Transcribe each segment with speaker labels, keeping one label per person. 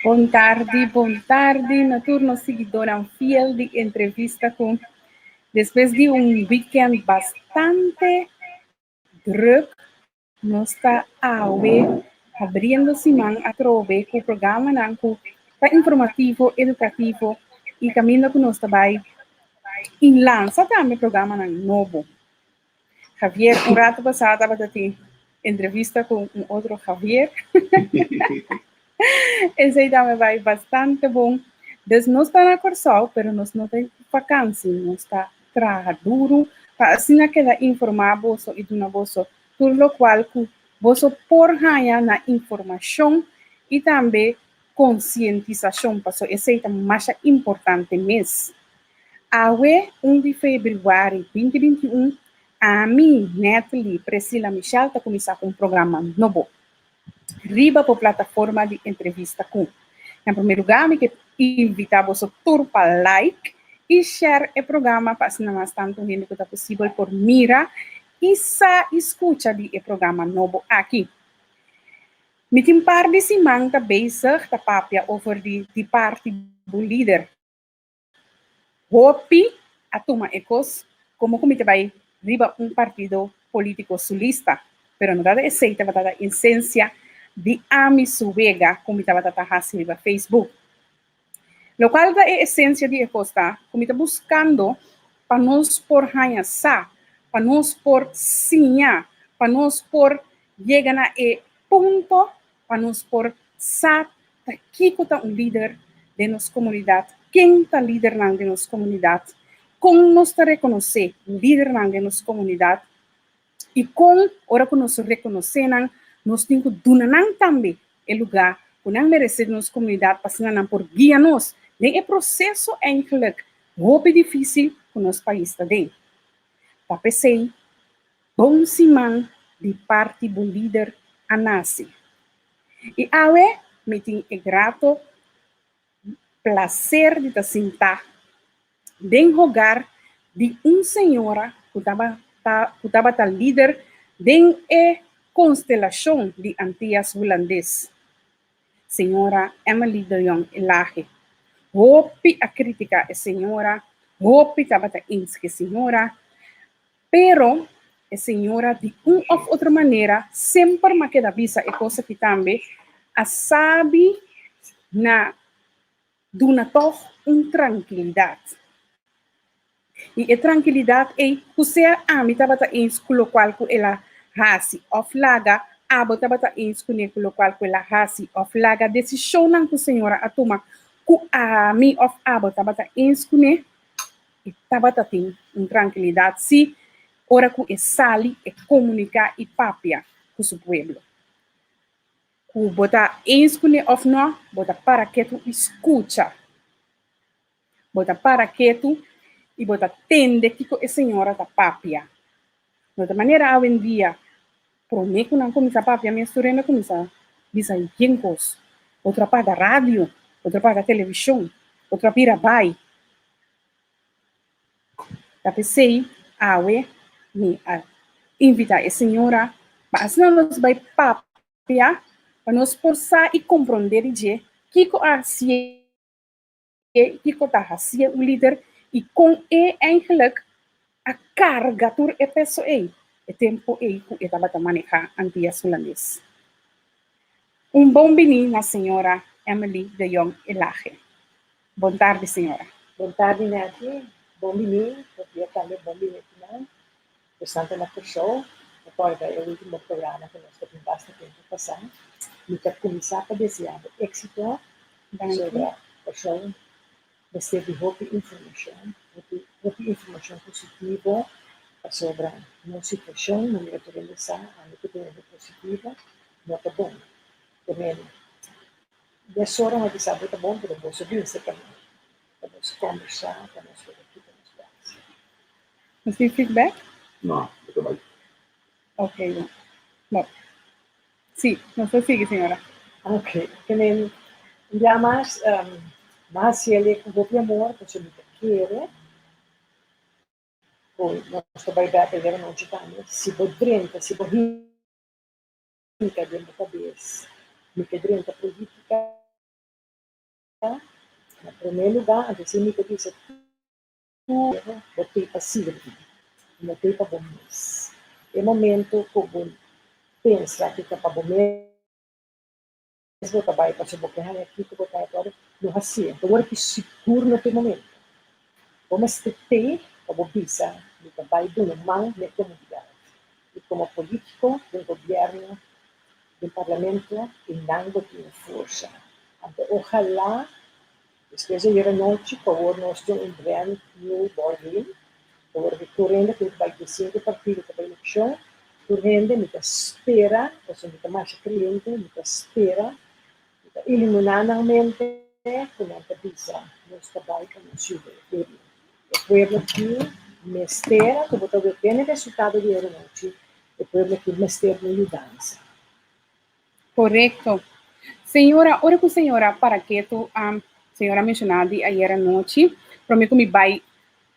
Speaker 1: Bon tardi, bon tardi na tur nos siguidónan fiel di Entrevista ku. Despues di un weekend bastante druk, nos ta awe abriendo siman atrobe ku programanan ku ta informativo, edukativo i kaminda ku nos ta bai i lansa tambe programanan nobo. Javier, un rato pasá tabata tin entrevista ku un otro Javier. Esei tambe bai bastante bon. Dus nos ta na Kòrsou, pero nos no ta vakansi, nos ta traha duru pa asina keda informá boso i duna boso tur lokual ku boso por haña na informashon i tambe konsientisashon, pasobra esei ta masha importante mes. Awe, un di febrüari 2021, ami, Natalie Priscilla Michel ta kuminsá ku un programa nobo riba bo plataforma di entrevista ku. Na promé lugá mi ke invitá boso tur pa like i share e programa pa asina mas tantu hende ku ta posibel por mira i sa i skucha di e programa nobo aki. Mi tin par di siman ta bezig ta papia over di di parti bo lider. Hopi a tuma e kos komo ku mi ta bai riba un partido polítiko su lista, pero no tabata esei tabata ta esensia di ami su wega ku mi tabata ta hasi riba Facebook. Lokual ta e esensia di e kos ta ku mi ta buskando pa nos por haña sa, pa nos por siña, pa nos por yega na e punto pa nos por sa ta kiko ta un lider den nos komunidat, ken ta lidernan den nos komunidat, kon nos ta rekonosé lidernan den nos komunidat i kon ora ku nos rekonosé nan, nos tin ku duna nan tambe e lugá ku nan meresé den nos komunidat pa asina nan por guia nos den e proseso eindelijk hopi difísil ku nos pais ta den. Ta p'esei Bon siman di parti bo lider a nase. I awe mi tin e grato plaser di ta sintá den hogar di un señora ku tabata ku tabata lider den e konstelashon di Antias Hulandes, señora Emily de Jong Elhage. Hopi a kritiká e señora, hopi tabata eens ku e señora, Pero e señora di un of otro manera semper m'a keda bisa e kos aki tambe, a sabi na duna tog un trankilidat. I e trankilidat ei, ku sea ami tabata eens ku lokual ku el a hasi of laga abo tabata eens kuné ku lokual ku el a hasi of laga desishonnan ku señora a tuma ku ami of abo tabata eens kuné, E tabata tin un trankilidat sí ora ku e sali e komuniká i papia ku su pueblo. Ku bo ta eens kuné òf nò, bo ta para ketu i skucha. Bo ta para ketu i bo ta tende kiko e señora ta papia. No ta manera awendia promé ku nan kuminsá papia mes tur hende a kuminsá bisa yen kos. Otro a paga radio, otro a paga televishon, otro a bira bai. Ta p'esei awe mi a invitá e señora pa asina nos bai papia pa nos por sa i komprondé di dje kiko a hasié, kiko ta hasié un lider i kon e eigenlijk a karga tur e peso ei e tempu ei ku e tabata manehá Antias Hulandes. Un bon biní na señora Emily de Jong Elhage. Bon tardi señora.
Speaker 2: Bon tardi Netty, bon bini, Sofia tambe bon bini akinan. Esnan ta na Kòrsou, ta kòrda e ultimo programa ku nos ta tin basta tempu pasá. Mi ta kuminsá pa deseá bo éksito pasobra Kòrsou mester di hopi informashon, hopi hopi informashon positivo pasobra nos situashon manera tur hende sa, ami ku ta un hende positivo, no ta bon. Mesora mi a bisa bo ta bon pero boso bin serka mi pa nos kombersá pa nos wak kiko nos por hasi.
Speaker 1: Nos tin feedback?
Speaker 3: No, bo ta bai.
Speaker 1: Ok, bon. Bon. Sí, nos ta sigui, señora.
Speaker 2: Ok, ke men un bia mas, mi a hasi el ku hopi amor pasobra mi ta kere ku nos ta bai bèk ayera nochi tambe. Si bo drenta, si bo hinka den bo kabes, mi ke drenta politika. Na promé lugá, anto si mi ta bisa tur bo t'ei pa sirbi, no t'ei pa bo mes. E momento ku bo pensa ku ta pa bo mes bo ta bai pasobra bo ke haña kiko bo ta haña tur, no hasié. Anto ora ki sigur no ta e momento. Bo mester t'ei pa bo bisa mi ta bai duna man na e komunidat. I komo polítiko den gobièrnu den parlamento i nan bo tin forsa. Anto ojalá despues di ayer anochi ku awor nos tin un brand new ball game, awor ku tur hende tin ku bai di sinku partido ta bai elekshon, tur hende mi ta spera, pasobra mi ta masha kreyente, mi ta spera, mi ta iluminá nan mente ku nan ta bisa nos ta bai pa nos yuda e pueblo. E pueblo ki mester, ku bo ta wet den e resultado di ayer anochi, E pueblo aki mester di yudansa.
Speaker 1: Korekto. Señora, ora ku señora para ketu, señora a menshoná di ayer anochi, promé ku mi bai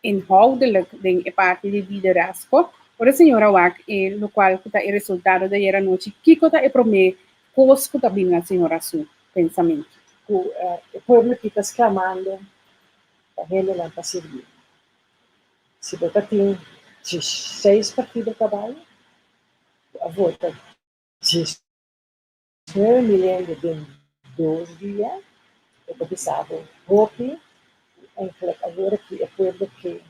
Speaker 1: inhoudelijk den e parti di liderazgo, ora señora wak e lokual ku ta e resultado di ayer anochi, kiko ta e promé kos ku ta bini na señora su pensamentu?
Speaker 2: Ku e pueblo aki ta sklamando pa hendenan pa sirbi. Si bo ta tin diesseis partido ta bai, bo a vota diesnuebe mil hende den dos dia, e ta bisa bo hopi ku eigenlijk awor aki e pueblo ke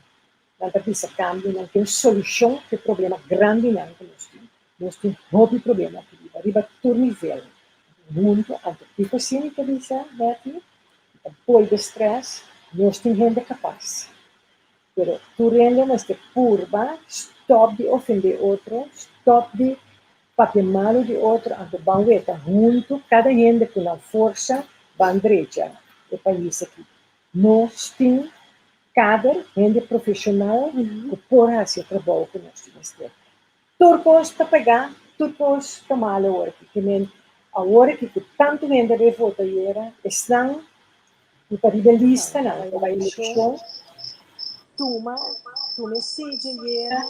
Speaker 2: nan ta bisa kambio, nan ke un solushon pa e problema grandinan ku nos tin. Nos tin hopi problema aki riba, riba tur nivel. Huntu anto kiko si mi ta bisa, Betty? Mi ta bolbe stress, nos tin hende kapas. Pero tur hende mester purba stòp di ofendé otro, stòp di papia malu di otro, anto ban weta huntu kada hende ku nan forsa ban drecha e pais aki. Nos tin kader, hende profeshonal ku por hasi e trabou ku nos tin mester. Tur kos ta pegá, tur kos ta mal awor aki. Ke men awor aki ku tantu hende a bai vota ayera, esnan ku ta riba e listanan pa bai elekshon, tuma tuma e sigi ayera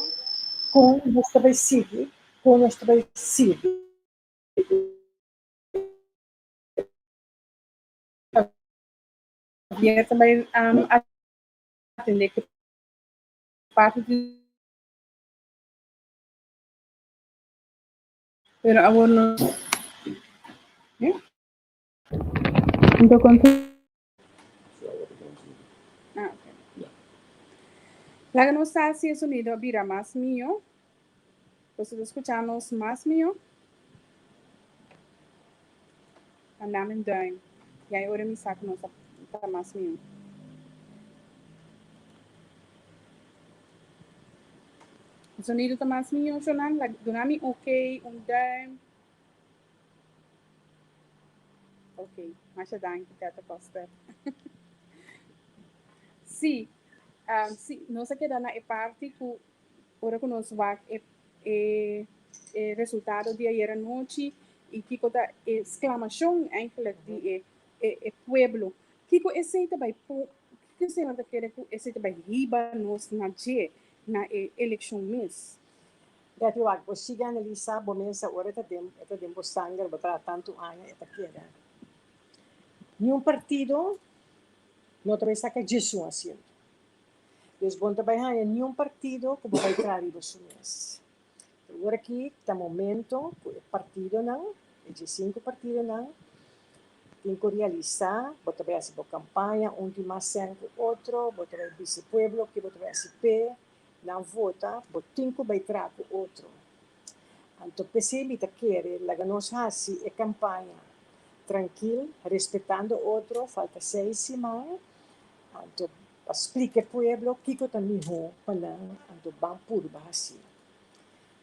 Speaker 2: kon nos ta bai sigui, kon nos ta bai sirbi.
Speaker 1: Javier ta bai atendé ku parti di. Pero awor nos. Anto kon Ah, ok. Laga nos sa si e sonido a bira mas mihó. Boso ta skucha nos mas mihó? Manda mi un duim. Ya e ora mi sa ku nos ta mas mihó. E sonido ta mas mihó, Shonan? Duna mi ok, un duim. Ok, masha danki, Tata Koster. Sí, um, sí, nos a keda na e parti ku ora ku nos wak e, e, e resultado di ayer anochi i kiko ta e sklamashon eigenlijk di e, e, e pueblo. Kiko esei ta bai po, kiko esei nan ta kere ku esei ta bai hiba nos na dje, na e elekshon mes?
Speaker 2: Betty wak, bo sigui analisá bo mes awor e ta den e ta den bo sanger, bo traha tantu aña e ta keda. Niun partido no ta bai saka djesun asiento. Dus bo no ta bai haña niun partido ku bo bai traha riba su mes. Awor aki ta momento ku e partidonan, e djesinku partidonan, tin ku realisá bo ta bai hasi bo kampaña, un tin mas sèn ku otro, bo ta bai bisa e pueblo ke bo ta bai hasi p'e. Nan vota, bo tin ku bai traha ku otro. Anto p'esei mi ta kere laga nos hasi e kampaña trankil, respetando otro, falta seis siman, anto pa splika e pueblo kiko ta mihó pa nan, anto ban purba hasi.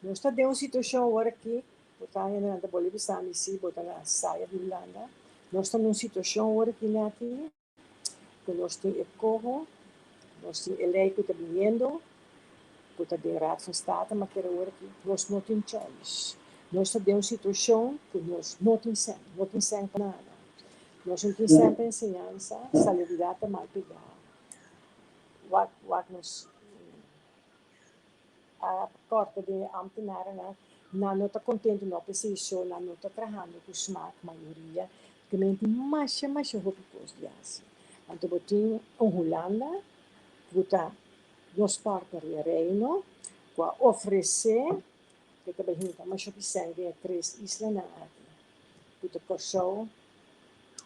Speaker 2: Nos ta den un situashon awor aki, bo ta haña nan ta bolbe bisa mi si bo ta na saya di Hulanda, nos ta na un situashon awor aki nèt ku nos tin e koho, nos tin e lei ku ta biniendo, ku ta den Raad van State, ma kere awor aki nos no tin choice. Nos ta den un situashon ku nos no tin sèn, no tin sèn pa nada. Nos no tin sèn pa enseñansa, salubridat ta mal pegá. Wak wak nos a kòrta den e ámtenarennan, nan no ta kontentu, no p'esei so nan no ta trahando ku smak, mayoria. Ke men tin masha masha hopi kos di hasi. Anto bo tin un Hulanda ku ta nos partner den Reino ku a ofresé ke ta bai hinka masha hopi sèn den e tres islanan aki ku ta Kòrsou,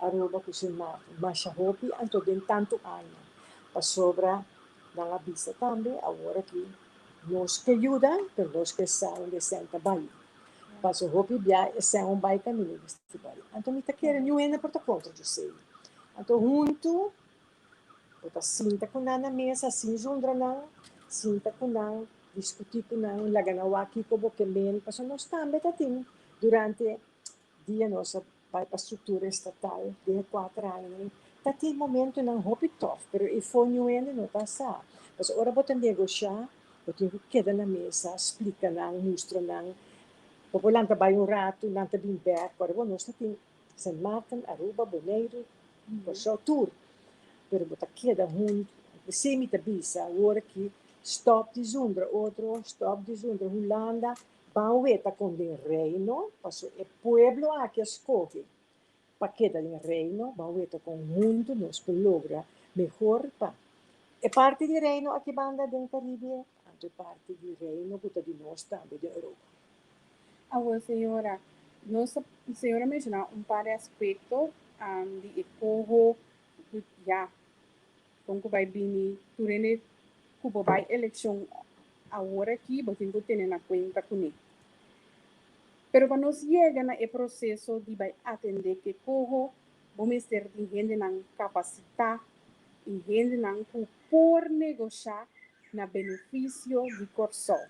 Speaker 2: Aruba ku Sint Maarten. Masha hopi anto den tantu aña pasobra nan a bisa tambe awor aki nos ke yuda pero nos ke sa unda e sèn ta bai. Paso hopi bia e sèn un bai kaminda di festival. Anto mi ta kere niun hende por ta kontra djosei. Anto huntu bo ta sinta ku nan na mesa sin zundra nan, sinta ku nan, diskutí ku nan, laga nan wak kiko bo ke men. Pasobra nos tambe ta tin durante dia nos a bai pa struktura estatal den e kuater aña ei, ta tin momentonan hopi tòf, pero e for niun hende no ta sa. Pasobra ora bo ta negoshá, bo tin ku keda na mesa, splika nan, mustra nan. Bo por lanta bai un ratu, nan ta bin bèk. Ora bo nos ta tin Sint Maarten, Aruba, Boneiru, Kòrsou, tur. Pero bo ta keda huntu. P'esei mi ta bisa awor aki, stòp di zundra otro, stòp di zundra Hulanda, Ban weta kon den Reino, paso e pueblo aki a skohe pa keda den Reino, ban weta kon huntu nos por logra mehor pa e parti di Reino aki banda den Caribe, anto e parti di Reino ku ta di nos tambe den Europa.
Speaker 1: Awor señora, nos a, señora a menshoná un par di aspekto di e koho ku ya Kon ku bai bini tur hende ku bo bai elekshon awor aki bo tin ku tene na kuenta kuné. Pero pa nos yega na e proseso di bai atendé ke koho bo mester tin hendenan kapasitá i hendenan ku por negoshá na benefisio di Kòrsou.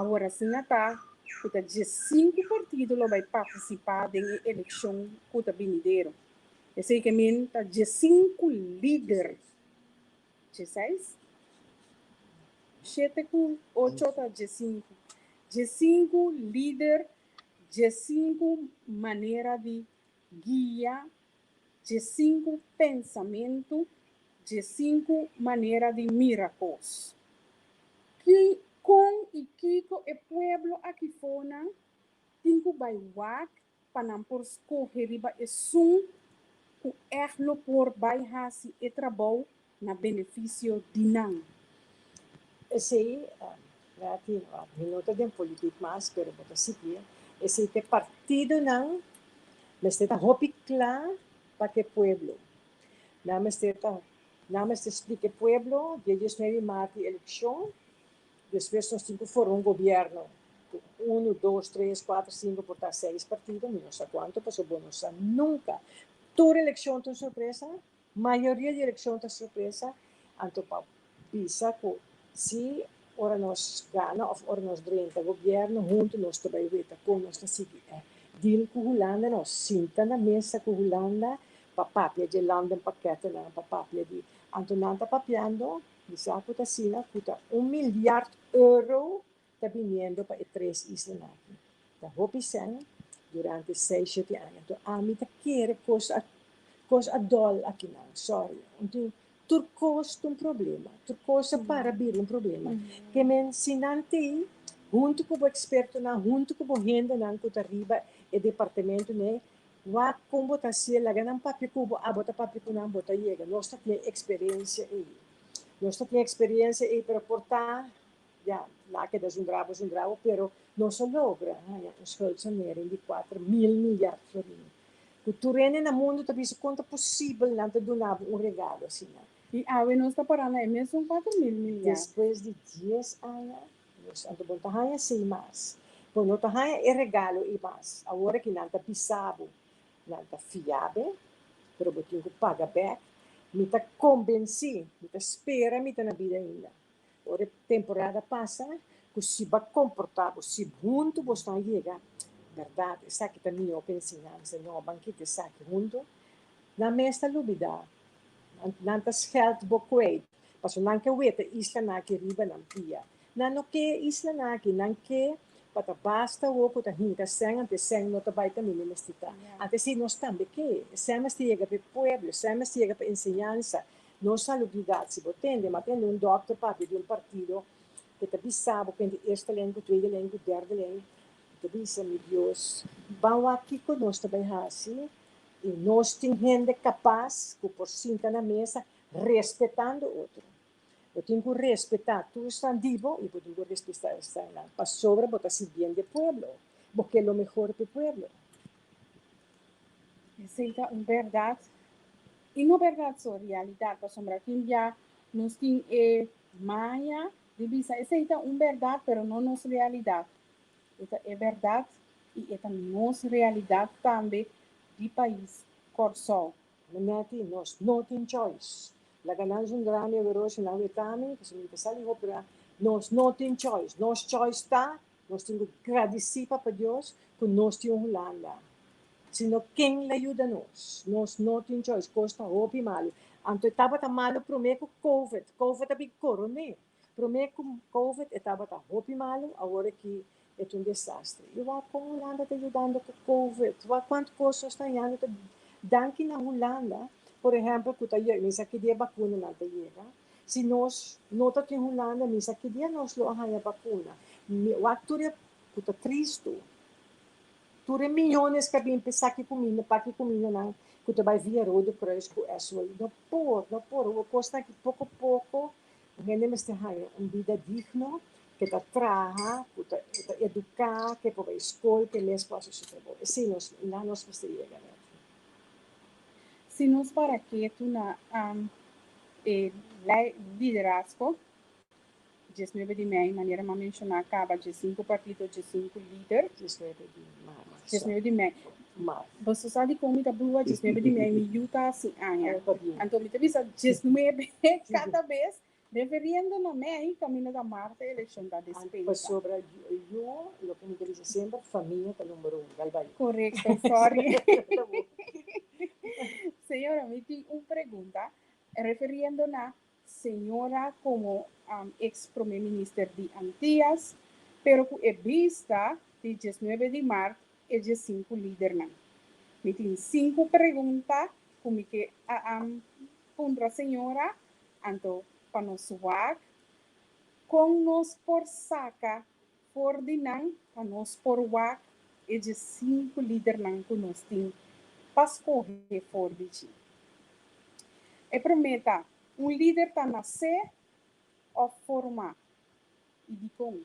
Speaker 1: Awor asina ta ku ta diesinku partido lo bai partisipá den e elekshon ku ta binidero. Esei ke men ta diesinku lider. Dieseis? Shete ku ocho ta diesinku. Diesinku lider, diesinku manera di guia, diesinku pensamentu, diesinku manera di mira kos. Ki, kon i kiko e pueblo akifonan tin ku bai wak pa nan por skohe riba esun ku ègt lo por bai hasi e trabou na benefisio di nan.
Speaker 2: Esei, Rati, mi no ta den politik mas, pero bo ta sigui, esei ta e partidonan mester ta hopi kla pa ku e pueblo. Nan mester ta, nan mester splika e pueblo dia diesnuebe di mart di elekshon, Despues nos tin ku forma un gobièrnu ku unu, dos, tres, kuater, sinku, por ta seis partido, mi no sa kuantu pasobra bo no sa nunka. Tur elekshon ta un sorpresa, mayoria di elekshon ta sorpresa, anto pa bisa ku si ora nos gana òf ora nos drenta gobièrnu huntu nos ta bai weta kon nos ta sigui e deal ku Hulanda, nos sinta na mesa ku Hulanda pa papia dje landenpakkettennan, pa papia di anto nan ta papiando. Mi sa ku ta asina ku ta un milyard euro ta biniendo pa e tres islanan aki. Ta hopi sèn durante seis shete aña. Anto ami ta kere kos a kos a dòl akinan. Sòri. Un tin tur kos ta un problema. Tur kos a para bira un problema. Ke men si nan t'ei huntu ku bo ekspertonan, huntu ku bo hendenan ku ta riba e departamento n'e Wak kon bo ta hasié, laga nan papia ku bo, abo ta papia ku nan, bo ta yega. Nos ta tin e eksperensia ei. Nos ta tin e eksperensia ei, pero por ta, ya, la keda zundra bo, zundra bo, pero nos a logra haña un schuldsanering di 4000 milyard florin. Ku tur hende na mundu ta bisa kon ta posibel nan ta duna bo un regalo asina.
Speaker 1: I awe nos ta pará na e mesun 4000 milyard.
Speaker 2: Despues di dies aña Nos anto bo no ta haña esei mas. Bo no ta haña e regalo ei mas. Awor aki nan ta bisa bo, nan ta fia bo, pero bo tin ku paga bèk. Mi ta kombensí, mi ta spera mi ta na bida ainda. Ora e temporada pasa, ku si bo a komportá bo, si huntu bo stan yega, bèrdat esaki ta mihó ku enseñansa, no ban kita esaki huntu. Nan mes ta lubidá, nan ta skèld bo kwijt. Pasobra nan ke weta islanan aki riba nan pia. Nan no ke islanan aki, nan ke pa ta basta awor ku ta hinka sèn, ante sèn no ta bai kaminda mester ta. Ante si nos tambe ke, sèn mester yega pa e pueblo, sèn mester yega pa enseñansa, nos salubridat. Si bo tende, m'a tende un dòkter papia di un partido ke ta bisa bo kende eerste lijn ku tweede lijn ku derde lijn, mi ta bisa, mi Dios, ban wak kiko nos ta bai hasi. I nos tin hende kapas ku por sinta na mesa respetando otro. Bo tin ku respetá tur esnan di bo i bo tin ku respetá esnan pasobra bo ta sirbiendo e pueblo. Bo ke lo mehor pa e pueblo.
Speaker 1: Esei ta un bèrdat i no bèrdat so, realidat, pasobra tin bia nos tin e maña di bisa esei ta un bèrdat pero no nos realidat. E ta e bèrdat i e ta nos realidat tambe di pais Kòrsou.
Speaker 2: Maneti, nos no tin choice. Laga nan zundra mi aweroy si nan weta mi, pasobra mi ta sali hopi ra. Nos no tin choice. Nos choice ta, nos tin ku gradisí Papa Dios ku nos tin un Hulanda. Si no ken la yuda nos? Nos no tin choice. Kos ta hopi malu. Anto e tabata malu promé ku Covid. Covid a bin koroné. Promé ku Covid e tabata hopi malu, awor aki e ta un desastre. I wak kon Hulanda ta yudando ku Covid, wak kuantu kos nos ta hañando ta danki na Hulanda, por ehèmpel ku ta yega, mi sa ki dia bakunanan ta yega, si nos no ta tin Hulanda mi sa ki dia nos lo a haña bakuna. Mi wak tur e ku ta tristu, tur e miyones ku a bin pa esaki kuminda, paki kumindanan ku ta bai via Rode Kruis ku SOE, no por, no por, kosnan aki poko poko Un hende mester haña un bida digno, ke ta traha, ku ta ta eduká, ke por bai skol, ke mes por hasi su trabou. Esei nos, na nos mester yega nèt.
Speaker 1: Si nos para ketu na e liderazgo, diesnuebe di mei, manera m'a menshoná kaba, diesinku partido, diesinku lider.
Speaker 2: Diesnuebe di maart.
Speaker 1: Diesnuebe di mei.
Speaker 2: Maart.
Speaker 1: Boso sa dikon mi ta brua diesnuebe di mei? Mi yu ta hasi aña. Anto mi ta bisa diesnuebe kada bes, referiendo na mei kaminda ta maart e elekshon ta despensa.
Speaker 2: Pasobra yu, loke mi ta bisa semper, famia ta numero un. Dal bai.
Speaker 1: Korekto, sorry. Señora, mi tin un pregunta referiendo na Señora komo ex prome minister di Antias, pero ku e bista di diesnuebe di mart e diesinku lidernan. Mi tin sinku pregunta ku mi ke puntra señora, anto pa nos wak kon nos por saka for di nan pa nos por wak e diesinku lidernan ku nos tin pa skohe for di dje. E promé ta, un lider ta nasé òf formá, i dikon?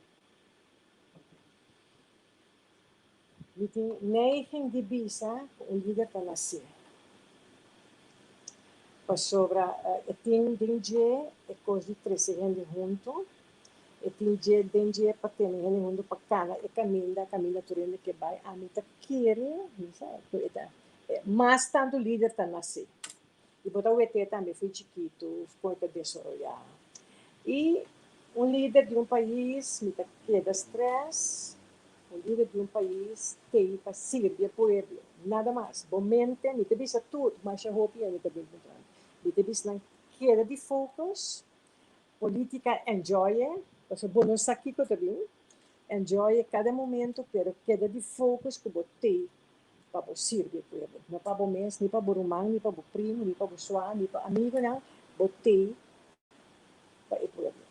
Speaker 2: Mi tin neiging di bisa ku un lider ta nasé, pasobra e tin den dje e kos di trese hende huntu, e tin dje den dje pa tene hende huntu pa kana e kaminda, kaminda tur hende ke bai. Ami ta kere, mi sa ku e ta mas tantu lider ta nasé. I bo ta wet'é tambe fo'i chikitu kon e ta desaroyá. I un lider di un pais, mi ta keda strès, un lider di un pais tei pa sirbi e pueblo, nada mas. Bo mente, mi ta bisa tur, masha hopi hende ta bin puntra mi, mi ta bisa nan keda di focus, politica enjoy e, pasobra bo no sa kiko ta bin, enjoy e kada momento, pero keda di focus ku bo tei pa bo sirbi e pueblo, no pa bo mes, ni pa bo ruman, ni pa bo primo, ni pa bo swa, ni pa amigonan, bo tei pa e pueblo.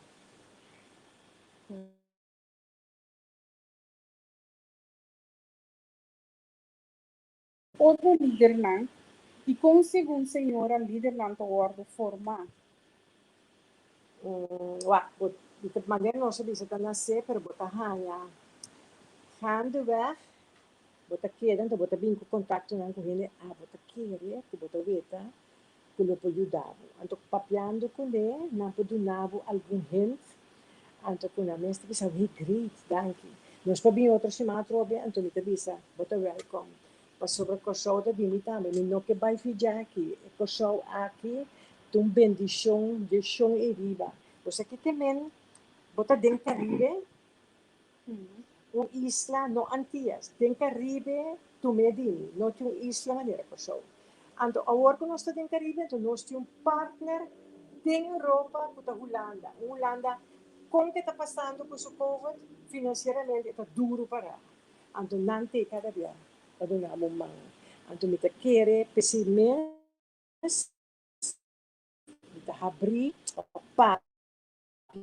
Speaker 1: Otro lidernan, Dikon segun señora lidernan ta wòrdu formá?
Speaker 2: Wak, bo ta manera nos a bisa ta nasé, pero bo ta haña gaandeweg Bo ta keda, anto bo ta bin ku kontaktonan ku hende abo ta kere ku bo ta weta ku lo por yuda bo. Anto papiando kuné, nan por duna bo algun hint, anto ku nan mes ta bisa, Wee, great, danki. Nos por bin otro siman atrobe, anto mi ta bisa, bo ta wèlkòm. Pasobra Kòrsou ta di mi tambe, mi no ke bai fidja aki. E Kòrsou aki ta un bendishon, deshon ei riba. Bo sa ke men bo ta den Karibe? Un isla, no Antias, den Karibe tum'é di mi, no tin un isla manera Kòrsou. Anto awor ku nos ta den Karibe, anto nos tin un partner den Europa ku ta Hulanda. Un Hulanda kon ke ta pasando ku su covid, finansieramente e ta duru pará. Anto nan t'ei kada bia pa duna bo man. Anto mi ta kere p'esei mes mi ta habrí pa papia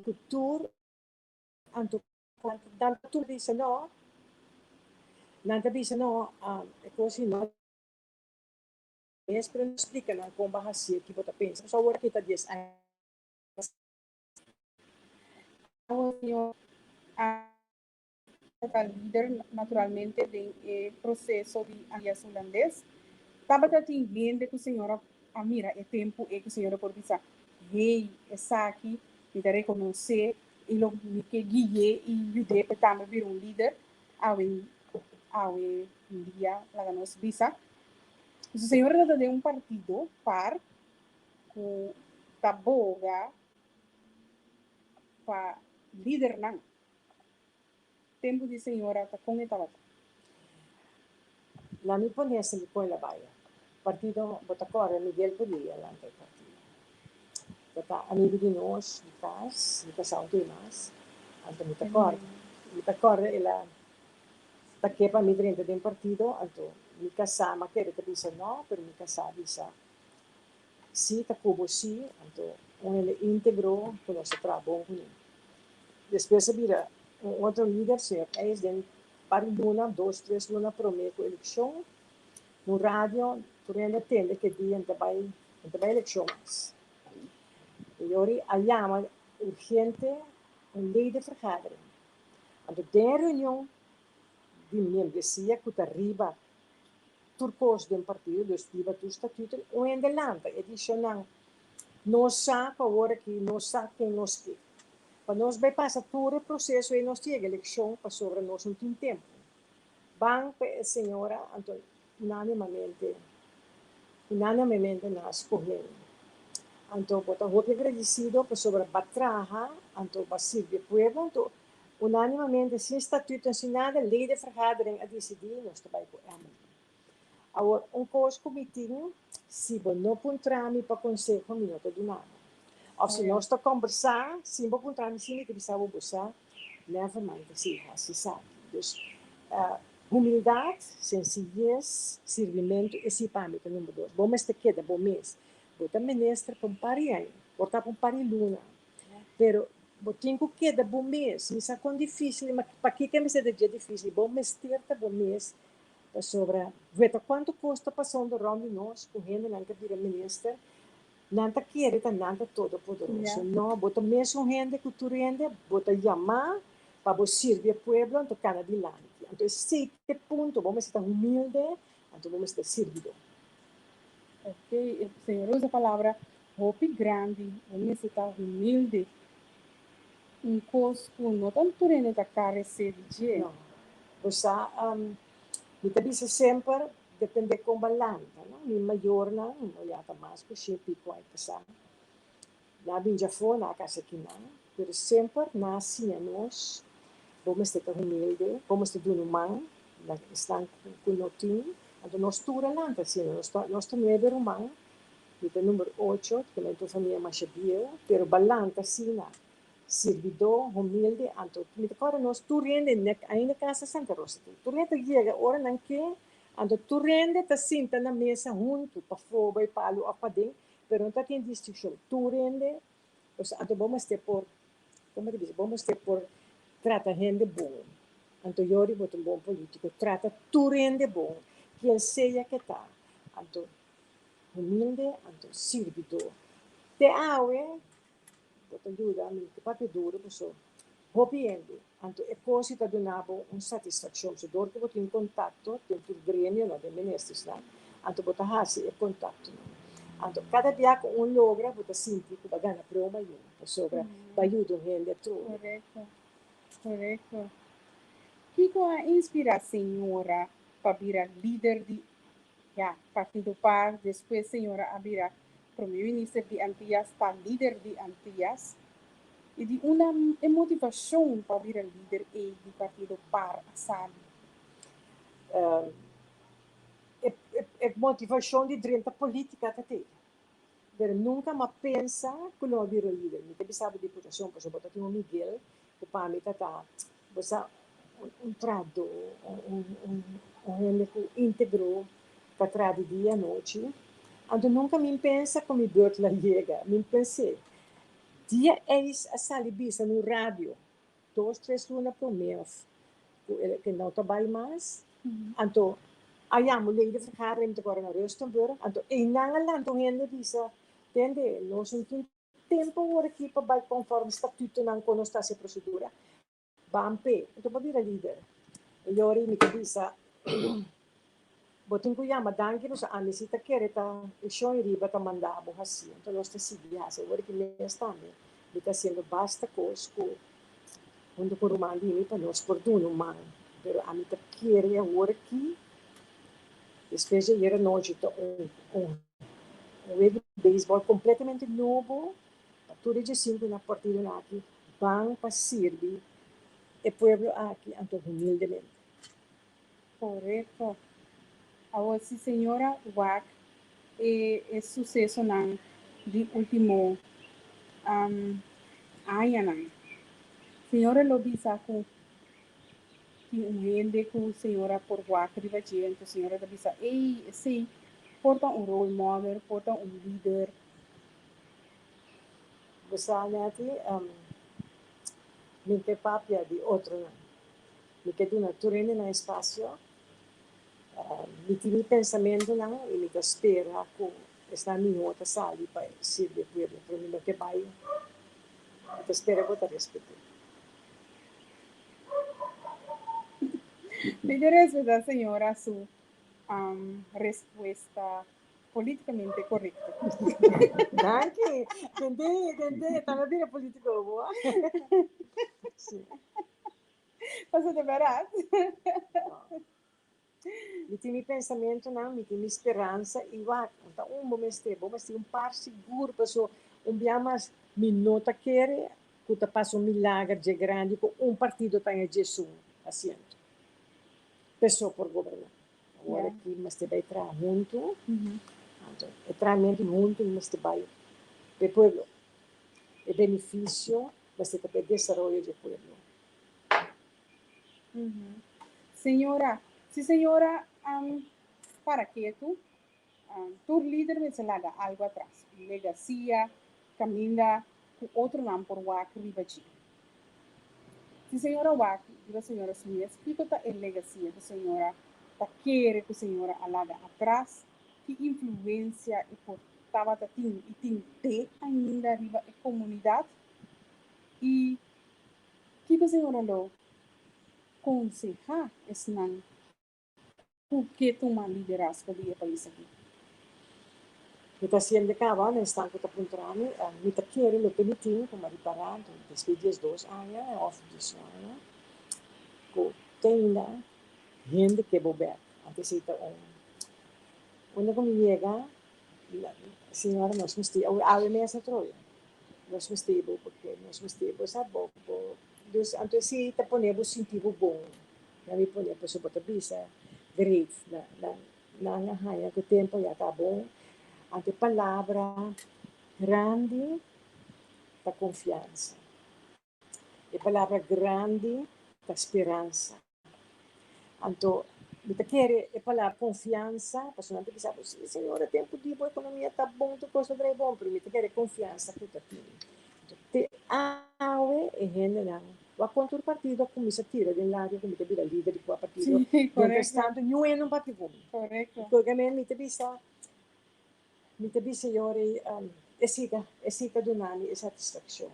Speaker 2: ku tur. Anto nan tur bisa no, nan ta bisa no, e kos si no. mes, pero splika nan kon bo a hasié, ki bo ta pensa. Pasobra awor aki ta dies aña pasá.
Speaker 1: Awor señor a ta lider naturalmente den e proseso di Antias Hulandes. Tabata tin hende ku señor a mira e tempu ei ku señor a por bisa, Hey, esaki mi ta rekonosé i lo mi ke gui'é i yud'é pa e tambe bira un lider awe awe dia, laga nos bisa. Su señor tabata den un partido, par, ku ta boga pa lidernan. Tempu di señora ta kon e tabata?
Speaker 2: La mi pone ese mi pone la baya. Partido bo ta kòrda Miguel Padilla lanta e partido. Ta ta amigu di nos di kas, mi kasá un tin mas, anto mi ta kòrda. Mi ta kòrda el a ta ke pa mi drenta den partido, anto mi kasá m'a kere ta bisa no, pero mi kasá a bisa Si ta ku bo si, anto un hende íntegro ku nos ta traha bon kuné. Despues a bira un otro lider, señor Eis, den par di luna, dos, tres luna promé ku elekshon, un radio tur hende a tende ke dia no ta bai, no ta bai elekshon mas. E yori a yama urgente un ledenvergadering. Anto den e reunion di membresia ku ta riba tur kos den partido, dus riba tur statuto, un hende lanta e di shonnan, nos sa ku awor aki nos sa ken nos ke. Pa nos bai pasa tur e proseso ei nos ta yega elekshon pasobra nos no tin tempu. Ban pa e señora anto unánimamente unánimamente nan a skohe mi. Anto bo ta hopi agradisido pasobra ba traha anto ba sirbi e pueblo anto Unánimamente, sin statuto, sin nada, ledenvergadering a disidí nos ta bai ku Emily. Awor, un kos ku mi tin, si bo no puntra mi pa konseho, mi no ta duna bo. Òf si nos ta kòmbersá, sin bo puntra mi, si mi ta bisa bo, bo sa, never mind, ta sigui hasi esaki. Dus, humildat, sensiyes, sirbimentu, esei pa mi ta number dos. Bo mester keda bo mes. Bo ta minister pa un par di aña, por ta pa un par di luna, Pero bo tin ku keda bo mes. Mi sa kon difísil, ma pakiko e mester ta dje difísil? Bo mester ta bo mes pasobra weta kuantu kos ta pasando rònt di nos ku hendenan ta bira minister, nan ta kere ta nan ta todopoderoso. No, bo ta mesun hende ku tur hende, bo ta yamá pa bo sirbi e pueblo anto kana dilanti. Anto esei ta e punto, bo mester ta humilde, anto bo mester ta sirbidó.
Speaker 1: Ok, e señor a usa palabra Hopi grandi, bo mester ta humilde, un kos ku no ta tur hende ta karesé di dje.
Speaker 2: No. Bo sa, mi ta bisa semper, depende kon bo a lanta, no? Mi mayornan, no ya ta mas ku shen piko ai pasá. Nan a bin djafó, nan a kasa kinan, pero semper nan a siña nos, bo mester ta humilde, bo mester duna un man na esnan ku no tin. Anto nos tur a lanta asina, nos ta nos ta nuebe ruman, Mi ta number ocho, ta kende un famia masha bieu, pero balanta asina, sirbidó, humilde, anto mi ta kòrda nos tur hende nek ainda kasa Santa Rosa tin, tur hende ta yega ora nan ke, anto tur hende ta sinta na mesa huntu, pafó bai palu òf paden, pero no ta tin distinshon, tur hende, pues anto bo mester por, komo ta bisa, bo mester por trata hende bon, anto yori bo ta un bon polítiko, trata tur hende bon, kien sea ke ta, anto. Humilde anto sirbidó. Te awe bo ta yuda mi ku papia duru paso hopi hende anto e kos ta duna bo un satisfakshon so dor ku bo tin kontakto den tur gremionan den ministersnan anto bo ta hasi e kontaktonan anto kada bia ku un logra bo ta sinti ku bo a gana proma yu pasobra bo a yuda un hende atrobe.
Speaker 1: Korekto, korekto. Kiko a inspirá señora pa bira lider di Ya, Partido par, despues señora a bira Prome Minister di Antias pa lider di Antias. I di unda e motivashon pa bira lider ei di Partido par a sali?
Speaker 2: E motivashon di drenta politica ta te. Pero nunca m'a pensa cu lo m'a bira un lider. Mi ta bisa bo di purason pasobra bo ta tin un Miguel cu pa mi ta ta bo sa un trahadó, un hende cu integro ta traha di dia anochi. Anto nunca mi pensa cu mi beurt la yega. Mi pens'é dia eis a sali bisa na un radio dos tres luna promé of cu e no ta bay mas. Anto. A yama ledenvergadering mi ta kòrda na Rustenburg, anto einan a lanta un hende bisa, Tende, nos no tin tempu awor aki pa bai konforme statutonan kon nos ta hasi e prosedura. Ban p'e. Anto bo a bira lider. E yori mi ta bisa, Bo tin ku yama danki pasobra ami si ta kere ta e shon riba ta manda bo hasi. Anto nos ta sigui hasi. Awor aki mes tambe mi ta hasiendo basta kos ku huntu ku ruman di mi pa nos por duna un man. Pero ami ta kere awor aki, despues di ayer anochi ta un un wega di beisbòl kompletamente nobo pa tur e diesinku na partidonan aki ban pa sirbi e pueblo aki anto humildemente.
Speaker 1: Korekto. Awor si señora wak e e susesonan di ultimo añanan, señora lo bisa ku tin un hende ku señora por wak riba dje, anto señora ta bisa, ey, esey por ta un role model, por ta un lider.
Speaker 2: Bo sa, Netty, mi ke papia di otronan. Mi ke duna tur hende nan espasio. Mi tin mi pensamentunan i mi ta spera ku esnan mihó ta sali pa sirbi e pueblo, pero mi no ke bai. Mi ta spera ku bo ta respet'é.
Speaker 1: Mi ta respetá señora su respuesta Políticamente correcto.
Speaker 2: Danki. Tende, tende, tambe bira político bo. Sí.
Speaker 1: Paso de verdad.
Speaker 2: Mi tin mi pensamentonan, mi tin mi speransa i wak, no ta un bo mester, bo mester un par sigur paso un bia mas mi no ta kere ku ta pasa un milager dje grandi ku un partido ta haña djesun asiento. Peso por goberná. Awor aki mester bai traha huntu, anto e trahamentu huntu mester bai pa e pueblo. E benefisio mester ta pa e desaroyo di e pueblo.
Speaker 1: Señora, si señora para ketu, tur lider mester laga algu atras, un legasia, kaminda ku otronan por wak riba dje. Si señora wak riba señora su mes, kiko ta e legasia ku señora ta kere ku señora a laga atras? Ki influensia e por tabata tin i tin te ainda riba e komunidat? I kiko señora lo konsehá esnan Ku ke tuma liderazgo di e pais aki?
Speaker 2: Mi ta siente kaba na esnan ku ta puntra mi, mi ta kere loke mi tin ku mi a ripará despues di diesdos aña òf diesun aña ku te ainda hende ke bo bèk. Antes ei ta un unda ku mi yega señora nos mester awe mes a troya nos mester bo porque nos mester bo sa bo bo dus anto esei ta pone bo sinti bo bon. Nan mi pone pasobra bo ta bisa great na nan nan a haña ku tempu ya ta bon. Anto e palabra grandi ta konfiansa. E palabra grandi ta speransa. Anto mi ta kere e palabra konfiansa pasobra nan ta bisa bo si señor e tempu di bo ekonomia ta bon tur kos ta drai bon pero mi ta kere konfiansa ku ta tin. Anto te awe e hendenan Wak kon tur partido a kuminsá tira den laria ku mi ta bira lider di kua partido.
Speaker 1: Sí,
Speaker 2: Mientras
Speaker 1: korekto.
Speaker 2: tanto niun hende no papia ku mi.
Speaker 1: Korekto.
Speaker 2: Porque mi ta bisa, mi ta bisa yori, esei ta, esei ta duna mi e satisfakshon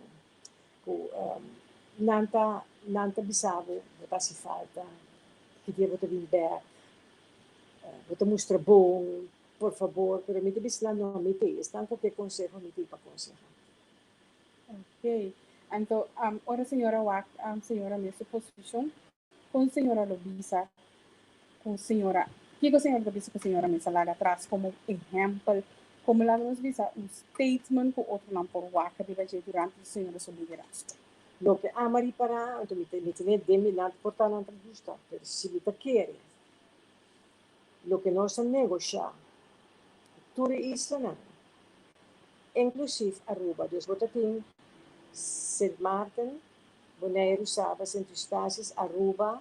Speaker 2: ku nan ta, nan ta bisa bo, bo ta hasi falta, ki dia bo ta bin bèk, bo ta mustra bon, por fabor, pero mi ta bisa nan no, mi t'ei, esnan ku ke konseho mi t'ei pa konsehá.
Speaker 1: Ok. Anto, ora señora wak señora mes su posicion, con señora lo bisa cu señora, kico señora ta bisa cu señora mes a laga atras como ehempel, como laga nos bisa un statement cu otronan por wak riba dje durante di señora su liderazgo?
Speaker 2: Loke ama ripará, anto mi ta mi tene den mi nan por ta nan ta gusta, pero si mi ta kere loke nos a negoshá ku tur e islanan, Inklusief Aruba. Dus bo ta tin Sint Maarten, Boneiru, Saba, Sint Eustatius, Aruba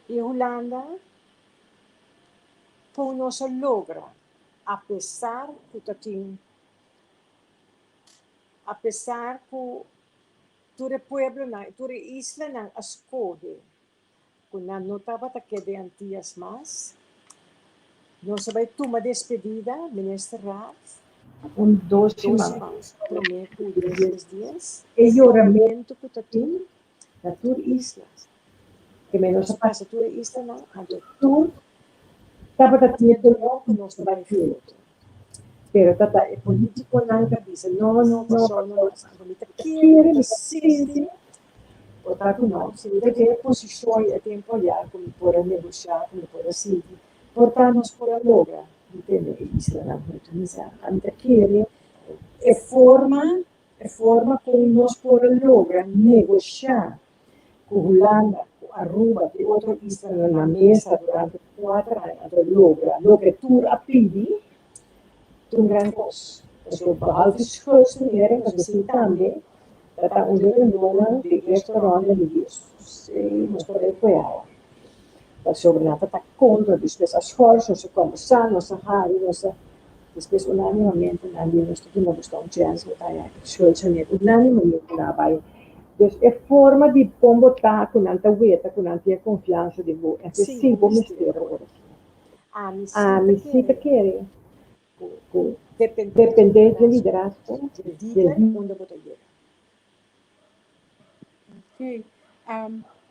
Speaker 2: i Hulanda ku nos a logra apesar ku ta tin apesar ku tur e pueblonan i tur e islanan a skohe. Ku nan no tabata ke den Antias mas. Nos a bai tuma despedida, Minister Raad.
Speaker 3: Un dos siman
Speaker 2: promé ku dies dies.
Speaker 3: E yoramentu ku ta tin na tur isla. Ke men nos a
Speaker 2: pasa tur e islanan, anto
Speaker 3: tur tabata tin e doló ku nos ta bai huntu. Pero ta ta e politikonan ta bisa no, no,
Speaker 2: Kòrsou no mas. Anto mi ta
Speaker 3: kere,
Speaker 2: mi
Speaker 3: mi
Speaker 2: ta
Speaker 3: ta
Speaker 2: sinti
Speaker 3: sinti por ta ku no. Si mi ta den e posishon i e tempu ayá ku mi por a negoshá, ku mi por a sinti, por ta nos por a logra di tene e islanan huntu. Mi sa, ami ta kere e forma, e forma kon nos por a logra negoshá ku Hulanda, ku Aruba i otro islanan na mesa durante kuater aña anto logra loke tur a pidi, ta un gran kos. Pasobra behalve schuldsanering, pasobra esei tambe ta ta un di e reunionnan di eerste ronde di e nos por e kueawa. Pasobra nan ta ta kontra, despues a schors, nos a kombersá, nos a hari, nos a despues unánimamente nan di nos ta duna buska un chèns bo ta haña schuldsanering, unánimamente nan a bai. Dus e forma di kon bo ta ku nan ta weta ku nan tin e konfiansa di bo, esei
Speaker 2: Sí,
Speaker 3: sí
Speaker 2: bo
Speaker 3: bo
Speaker 2: mester
Speaker 3: mester
Speaker 2: ora
Speaker 3: ora.
Speaker 2: ki. Ami
Speaker 3: Ami
Speaker 2: sí ta
Speaker 3: sí ta
Speaker 2: kere
Speaker 3: kere
Speaker 2: ku
Speaker 3: ku
Speaker 2: dependé dje
Speaker 3: dependé dje
Speaker 2: liderazgo
Speaker 3: liderazgo
Speaker 2: dje
Speaker 3: dje
Speaker 2: lider unda bo ta yega.
Speaker 1: Ok.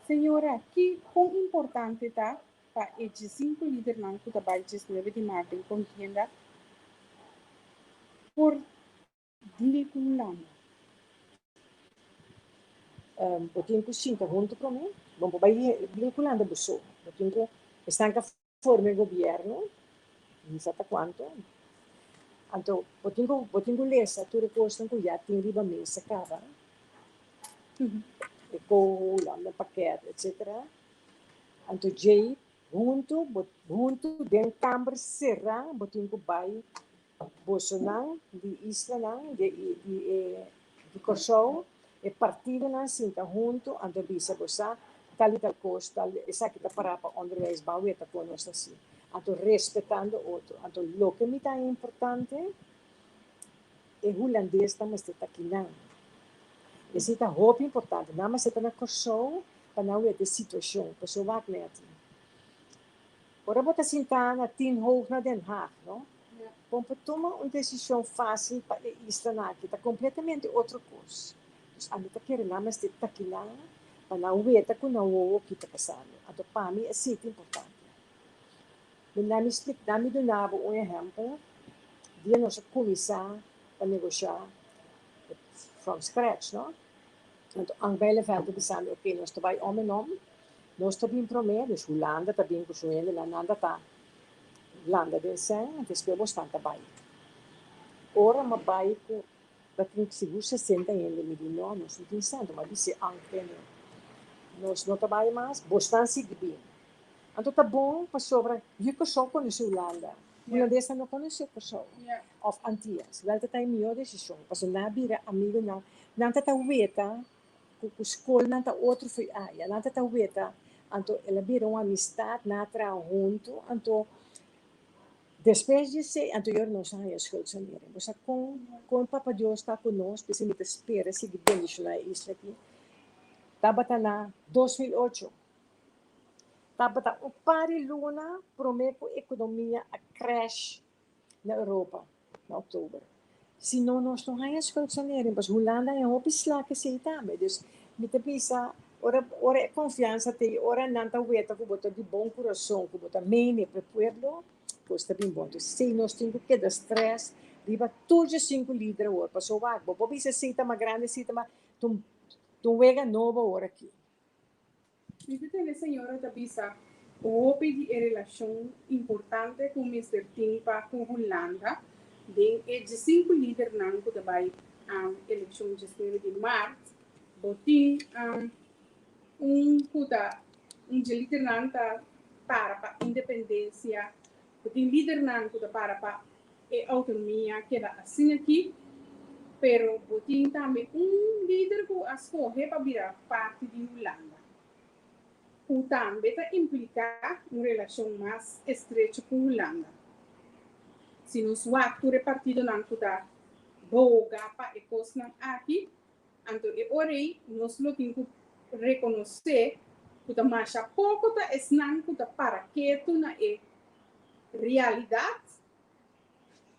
Speaker 1: Señora, ki kon importante ta pa e diesinku lidernan ku ta bai diesnuebe di mart den kontienda por deal ku Hulanda?
Speaker 2: Bo tin ku sinta huntu promé. Bo no por bai deal ku Hulanda bo so. Bo tin ku esnan ka forma e gobièrnu, mi sa ta kuantu. Anto bo tin ku bo tin ku lesa tur e kosnan ku ya tin riba mesa kaba, e koho, landenpakket, etsetera. Anto djei huntu bo huntu den kamber será bo tin ku bai bosonan di islanan di di e di Kòrsou, e partidonan sinta huntu anto bisa bo sa tal i tal kos tal esaki ta pará pa onderwijs ban weta kon nos ta hasi anto respetando otro anto loke mi ta importante e hulandesnan mester ta kinan esei ta hopi importante nan mester ta na Kòrsou pa nan weta e situashon pasobra wak nèt Ora bo ta sintá na tin hoog na Den Haag, no? Bon pa tuma un desishon fásil pa e islanan aki ta kompletamente otro kos. Dus ami ta kere nan mester ta kinan pa nan weta ku nan wowo ki ta pasando. Anto pa mi esei ta importante. Mi na mi splik, na mi duna bo un ehèmpel, dia nos a kuminsá pa negoshá from scratch, no? Anto Ank Bijleveld a bisa mi, oké, nos ta bai om en om. Nos ta bin promé, dus Hulanda ta bin ku su hendenan, nan ta ta landa den sèn, despues bosnan ta bai. Ora m'a bai ku ta tin sigur sesenta hende, mi di no, nos no tin sèn, m'a bis'é Ank tene, nos no ta bai mas, bosnan sigui bin. Anto ta bon pasobra yu Kòrsou konosé Hulanda, hulandesnan no konosé Kòrsou òf Antias. Wèl ta ta e mihó desishon, pasobra nan a bira amigunan, nan ta ta weta ku ku skolnan ta otro fo'i aya. Nan ta ta weta, anto el a bira un amistat, nan a traha huntu, anto despues di esei, anto yora nos a haña schuldsanering. Bo sa kon kon Papa Dios ta ku nos, p'esei mi ta spera sigui bendishoná e isla aki. Tabata na 2008, tabata un par di luna promé ku ekonomia a crash na Europa na oktober. Si no nos no haña schuldsanering, pasobra Hulanda haña hopi sla kesei tambe. Dus mi ta bisa ora ora e konfiansa ta ei, ora nan ta weta ku bo ta di bon kurason, ku bo ta mene pa e pueblo, kos ta bin bon. Dus esei nos tin ku keda stress riba tur dje sinku lider awor, pasobra wak bo por bisa esei ta mas grandi, esei ta mas, ta un wega nobo awor aki.
Speaker 1: Mi ta tende señora ta bisa hopi di e relashon importante ku mester tin pa ku Hulanda den e diesinku lidernan ku ta bai elekshon diesnuebe di mart. Bo tin un ku ta un dje lidernan ta para pa independensia, bo tin lidernan ku ta para pa e autonomia keda asina aki, pero bo tin tambe un lider ku a skohe pa bira parti di Hulanda, ku tambe ta impliká un relashon mas estrecho ku Hulanda. Si nos wak tur e partidonan ku ta boga pa e kosnan aki, anto e ora ei nos lo tin ku rekonosé ku ta masha poko ta esnan ku ta para ketu na e realidat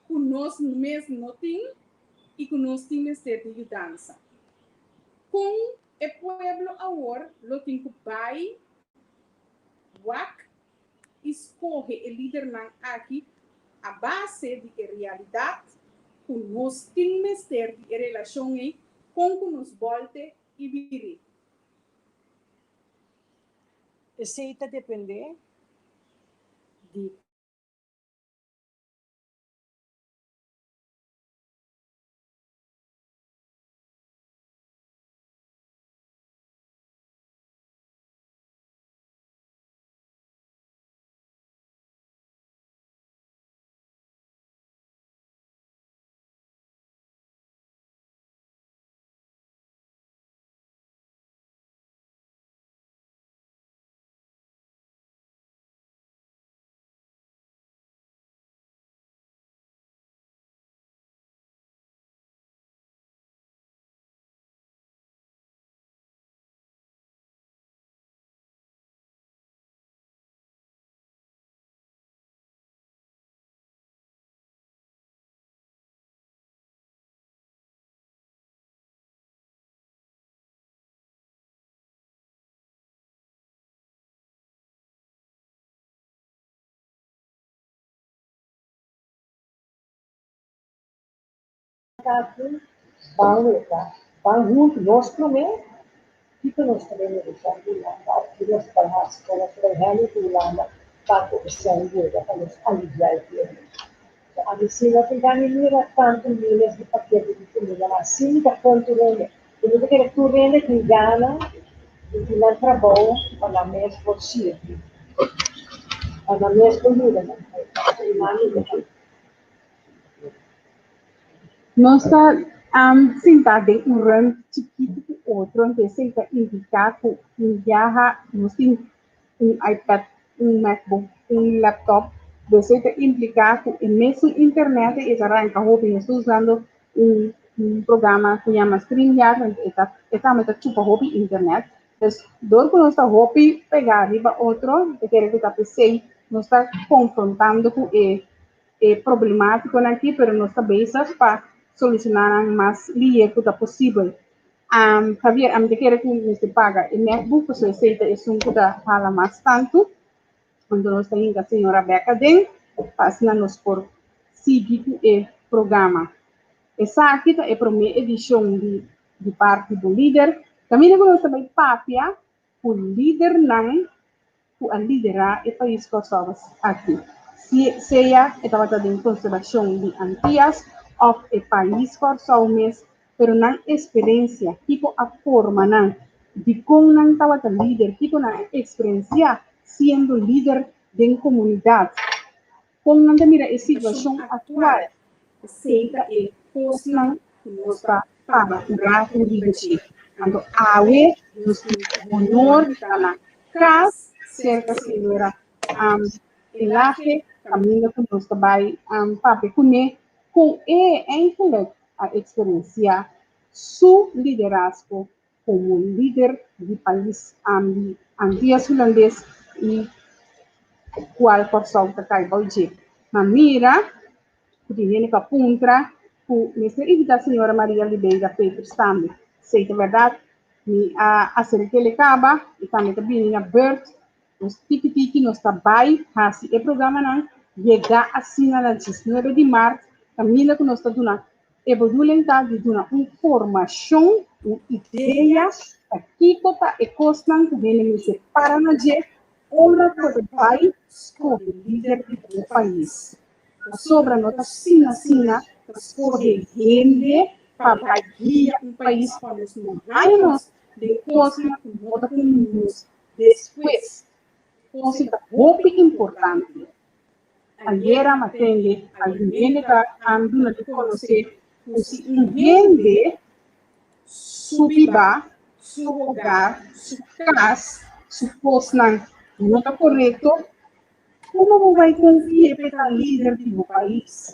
Speaker 1: ku nos mes no tin i ku nos tin mester di yudansa. Kon e pueblo awor lo tin ku bai wak i skohe e lidernan aki a base di e realidat ku nos tin mester di e relashon ei kon ku nos bòlte i biri?
Speaker 2: Esei ta dependé di. Aki ban weta, ban huntu nos promé, kiko nos ta bai negoshá ku Hulanda òf kiko nos ta bai hasi, kon nos ta bai hèndel ku Hulanda pa ku e sèn yega pa nos aliviá e pueblo. So ami si no tin gana di mira tantu miles di pakete di kuminda, ma si mi ta pon tur hende, ku mi ta kere tur hende tin gana di tin nan trabou pa nan mes por sirbi, pa nan mes por yuda nan pueblo.
Speaker 1: Nos ta sinta den un ruimte chikitu ku otro, entonces esei ta indiká ku un biaha nos tin un iPad, un MacBook, un laptop, dus esei ta impliká ku e mesun internet ei ta ranka hopi. Nos ta usando un programa ku yama StreamYard, e ta e tambe ta chupa hopi internet. Dus dor ku nos ta hopi pegá riba otro, ta kere ku ta p'esei nos ta konfrontando ku e e problemátikonan aki, pero nos ta bezig pa solushoná nan mas lihe ku ta posibel. Um, Javier, ami ta kere ku mester paga e MacBook, pasobra esei ta esun ku ta hala mas tantu. Anto nos ta hinka señora bek aden, pa asina nos por sigui ku e programa. Esaki ta e promé edishon di di parti Bo Lider. Kaminda ku nos ta bai papia ku lidernan ku a liderá e pais Kòrsou aki, sea e tabata den konstelashon di Antias òf e pais Kòrsou mes, pero nan eksperensia, kiko a forma nan, dikon nan tabata lider, kiko nan a eksperensiá siendo lider den komunidat, kon nan ta mira e situashon aktual, esei ta e kosnan ku nos ta para un ratu riba dje. Anto awe nos tin honor di ta na kas serka señora Elage kaminda ku nos ta bai papia kuné kon e eigenlijk a eksperensiá su liderazgo komo lider di pais di Antias Hulandes i kual Kòrsou ta kai bou dje. Ma mira ku tin hende ku a puntra ku mester invitá señora Maria Libeida Peters tambe. Esei ta bèrdat, mi a aserk'é el kaba i tambe ta bini na bèrt. Nos tiki tiki nos ta bai hasi e programanan yega asina na diesnuebe di mart kaminda ku nos ta duna E bedoeling ta di duna un formashon, un idea pa kiko ta e kosnan ku hende mester para na dje ora ku e bai skohe lider di bo pais. Pasobra no ta asina asina ta skohe hende pa bai guia un pais pa nos no haña nos den kosnan ku no ta kumí nos despues. Kos ta hopi importante. Ayera m'a tende algun hende ta duna di konosé ku si un hende su biba, su hogar, su kas, su kosnan no ta korekto, komo bo bai konfi'é p'e ta lider di bo pais?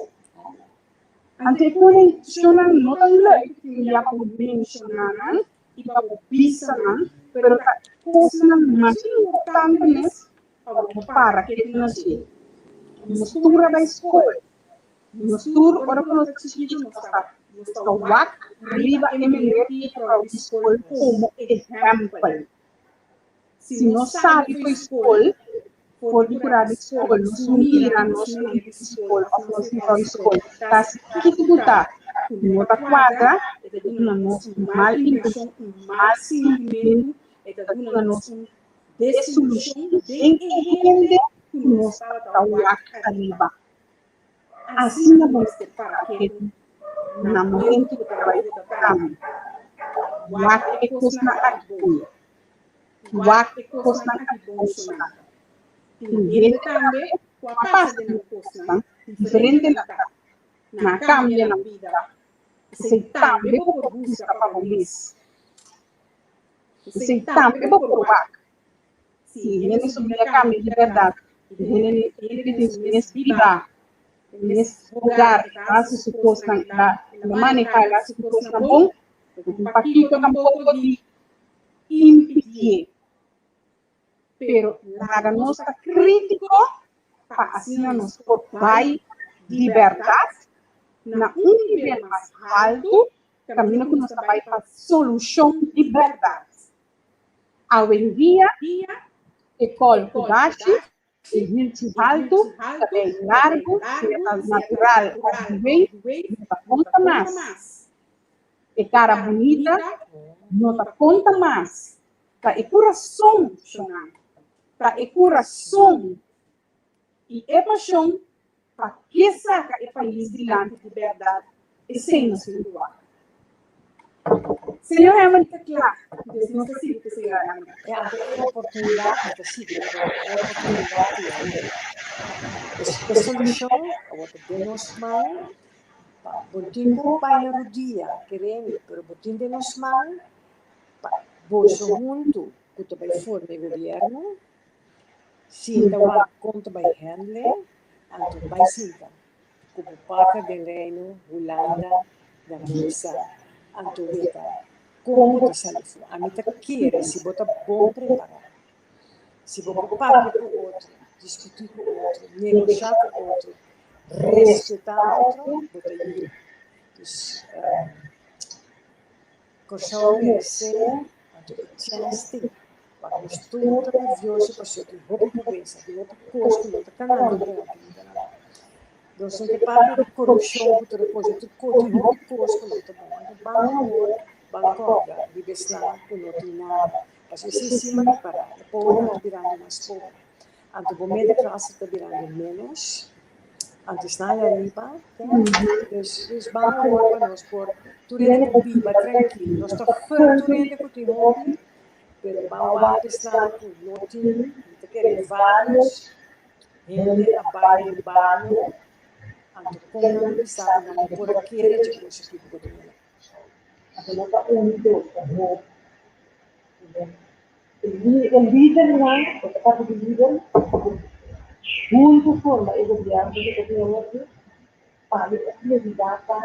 Speaker 1: Anto e konekshonnan no ta leuk tin ya pa bo menshoná nan i pa bo bisa nan. Pero ta kosnan masha importante mes pa bo para ketu na dje. Nos tur a bai skol. Nos tur ora ku nos ta chikitu nos ta nos ta wak riba e meneer i juffrouw di skol komo ehèmpel. Si nos sali fo'i skol, for di kura di skol, nos no mira nos meneer di skol òf nos juffrouw di skol ta hasi kiko ku ta ku no ta kuadra, e ta duna nos un mal impreshon, un mal sintimentu, e ta duna nos un desilushon den e hende ku nos tabata wak ariba. Asina bo mester para ketu na momento ku ta bai vota tambe. Wak e kosnan aki bon. Wak e kosnan aki bon soná. Tin hende tambe ku a pasa den nan kosnan diferente nan ta. Nan a kambia nan bida. Esei tambe bo por buska pa bo mes. Esei tambe bo por wak. Si hende su bida kambia di bèrdat, i hende hende tin su mes bida, e mes hogar, e ta hasi su kosnan, e ta manehá, e ta hasi su kosnan bon, no tin pakiko tampoko di impidié. Pero laga nos ta krítiko pa asina nos por bai di bèrdat na un nivel mas haltu kaminda ku nos ta bai pa solushon di bèrdat. Awendia e kòl ku bashi, e hilchi haltu, kabei largu, sea ta natural òf di wei, no ta konta mas. E kara bunita no ta konta mas. Ta e kurason, shonnan. Ta e kurason i e pashon pa ke saka e pais dilanti di bèrdat, esei nos tin ku wak. Señor Herman ta kla, dus nos ta sigui ku señor Herman.
Speaker 3: E anto e oportunidat mi ta sigui riba e oportunidat di awor. E solushon awor ta den nos man pa bo tin ku bai na rudia, kere mi, pero bo tin den nos man pa boso huntu ku ta bai forma e gobièrnu Sinta wak kon ta bai handle, anto bai sinta ku bo partner den Reino, Hulanda, na mesa, anto weta kon bo ta sali fu. Ami ta kere si bo ta bon prepará, si bo por papia ku otro, diskutí ku otro, negoshá ku otro, respetá otro, bo ta yuda. Dus Kòrsou meresé anto e chèns tin. Wak nos tur ta nervioso pasobra tin hopi pobresa, tin hopi kos ku no ta kanando bon aki na Canada. Nos no ke papia di korupshon ku tur e kos, tur kos, tin hopi kos ku no ta bon. Anto ban awor ban kòrda riba esnan ku no tin nada. Pasobra esei sima di pará, e pobernan ta birando mas pober. Anto bo middenklasse ta birando ménos. Anto esnan allá riba, dus dus ban awor pa nos por tur hende por biba trankil. Nos ta gun tur hende ku tin hopi, pero ban wak esnan ku no tin. Mi ta kere varios hende a bai den bario, anto kon nan a bisa ku nan no por a kere dje kos aki ku bo ta mira.
Speaker 2: Anto no ta un, dos, ta hopi. E lidernan, e ta papia di lider, ku huntu forma e gobièrnu ku ta bin awor, pa mi e prioridat ta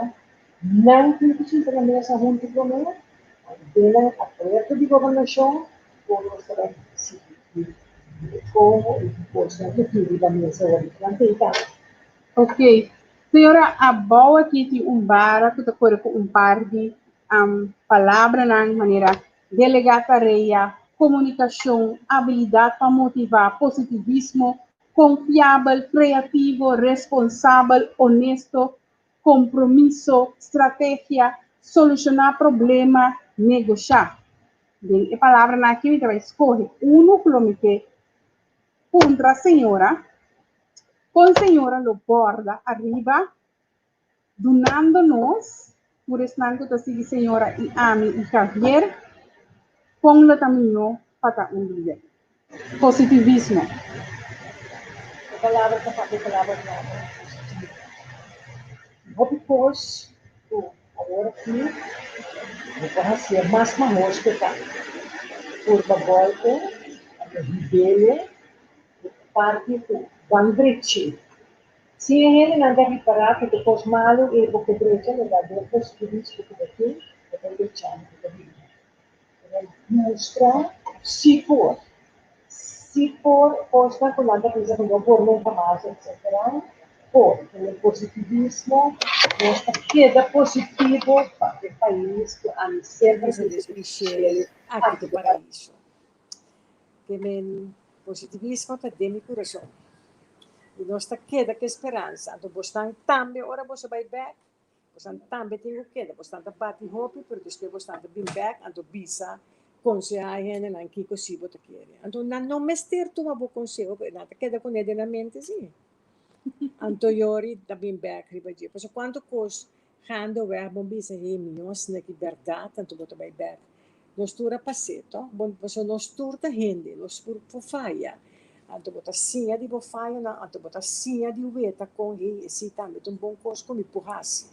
Speaker 2: nan tin ku sinta na mesa huntu promé, den nan akuerdo di gobernashon por nos ta bai sigui di komo i ki kosnan ku tin riba mesa awor di plant'ei tambe.
Speaker 1: Ok. Señora, abou aki tin un bara ku ta kore ku un par di palabranan manera delegá tarea, komunikashon, abilidat pa motivá, positivismo, konfiabel, kreativo, responsabel, honesto, kompromiso, strategia, solushoná problema, negoshá. Den e palabranan aki mi ta bai skohe unu ku lo mi ke puntra señora, kon señora lo bòrda ariba dunando nos, tur esnan ku ta sigui Señora i ami i Javier, kon lo ta mihó pa ta un lider. Positivismo.
Speaker 2: E palabra ta papia e palabra klave, positivo. Hopi kos ku awor aki bo por hasié mas mahos ku ta. Purba golpe, anto hibele ku parti ku ban drechi. Si e hendenan ta ripará ku ta kos malu i bo ke drecha, lo da den positivismo ku bo tin, bo ta drechando, bo ta biba. Bo ta mustra
Speaker 3: Si por. Si por, kosnan ku nan ta bisa ku no por nunka mas, etsetera, por. Den e positivismo, nos ta keda positivo pa e pais ku ami semper
Speaker 2: Bisa
Speaker 3: bisa
Speaker 2: des Michelle, aki ta paraiso. Ke men positivismo ta den mi kurason. I nos ta keda ku e speransa. Anto bosnan tambe ora boso bai bèk, Bosnan tambe tin ku keda. Bosnan ta bati hopi, pero despues bosnan ta bin bèk anto bisa, konsehá e hendenan kiko si bo ta kere. Anto nan no mester tuma bo konseho, pero nan ta keda kuné den nan mente sí. Anto yori ta bin bèk riba dje. Pasobra kuantu kos gaandeweg bo bisa, hey, mi no asina ki bèrdat, anto bo ta bai bèk. Nos tur a pas'é, tòg? Bon, pasobra nos tur ta hende, nos tur por faya. Anto bo ta siña di bo fayonan, anto bo ta siña di weta kon, hey, esei tambe ta un bon kos ku mi por hasi.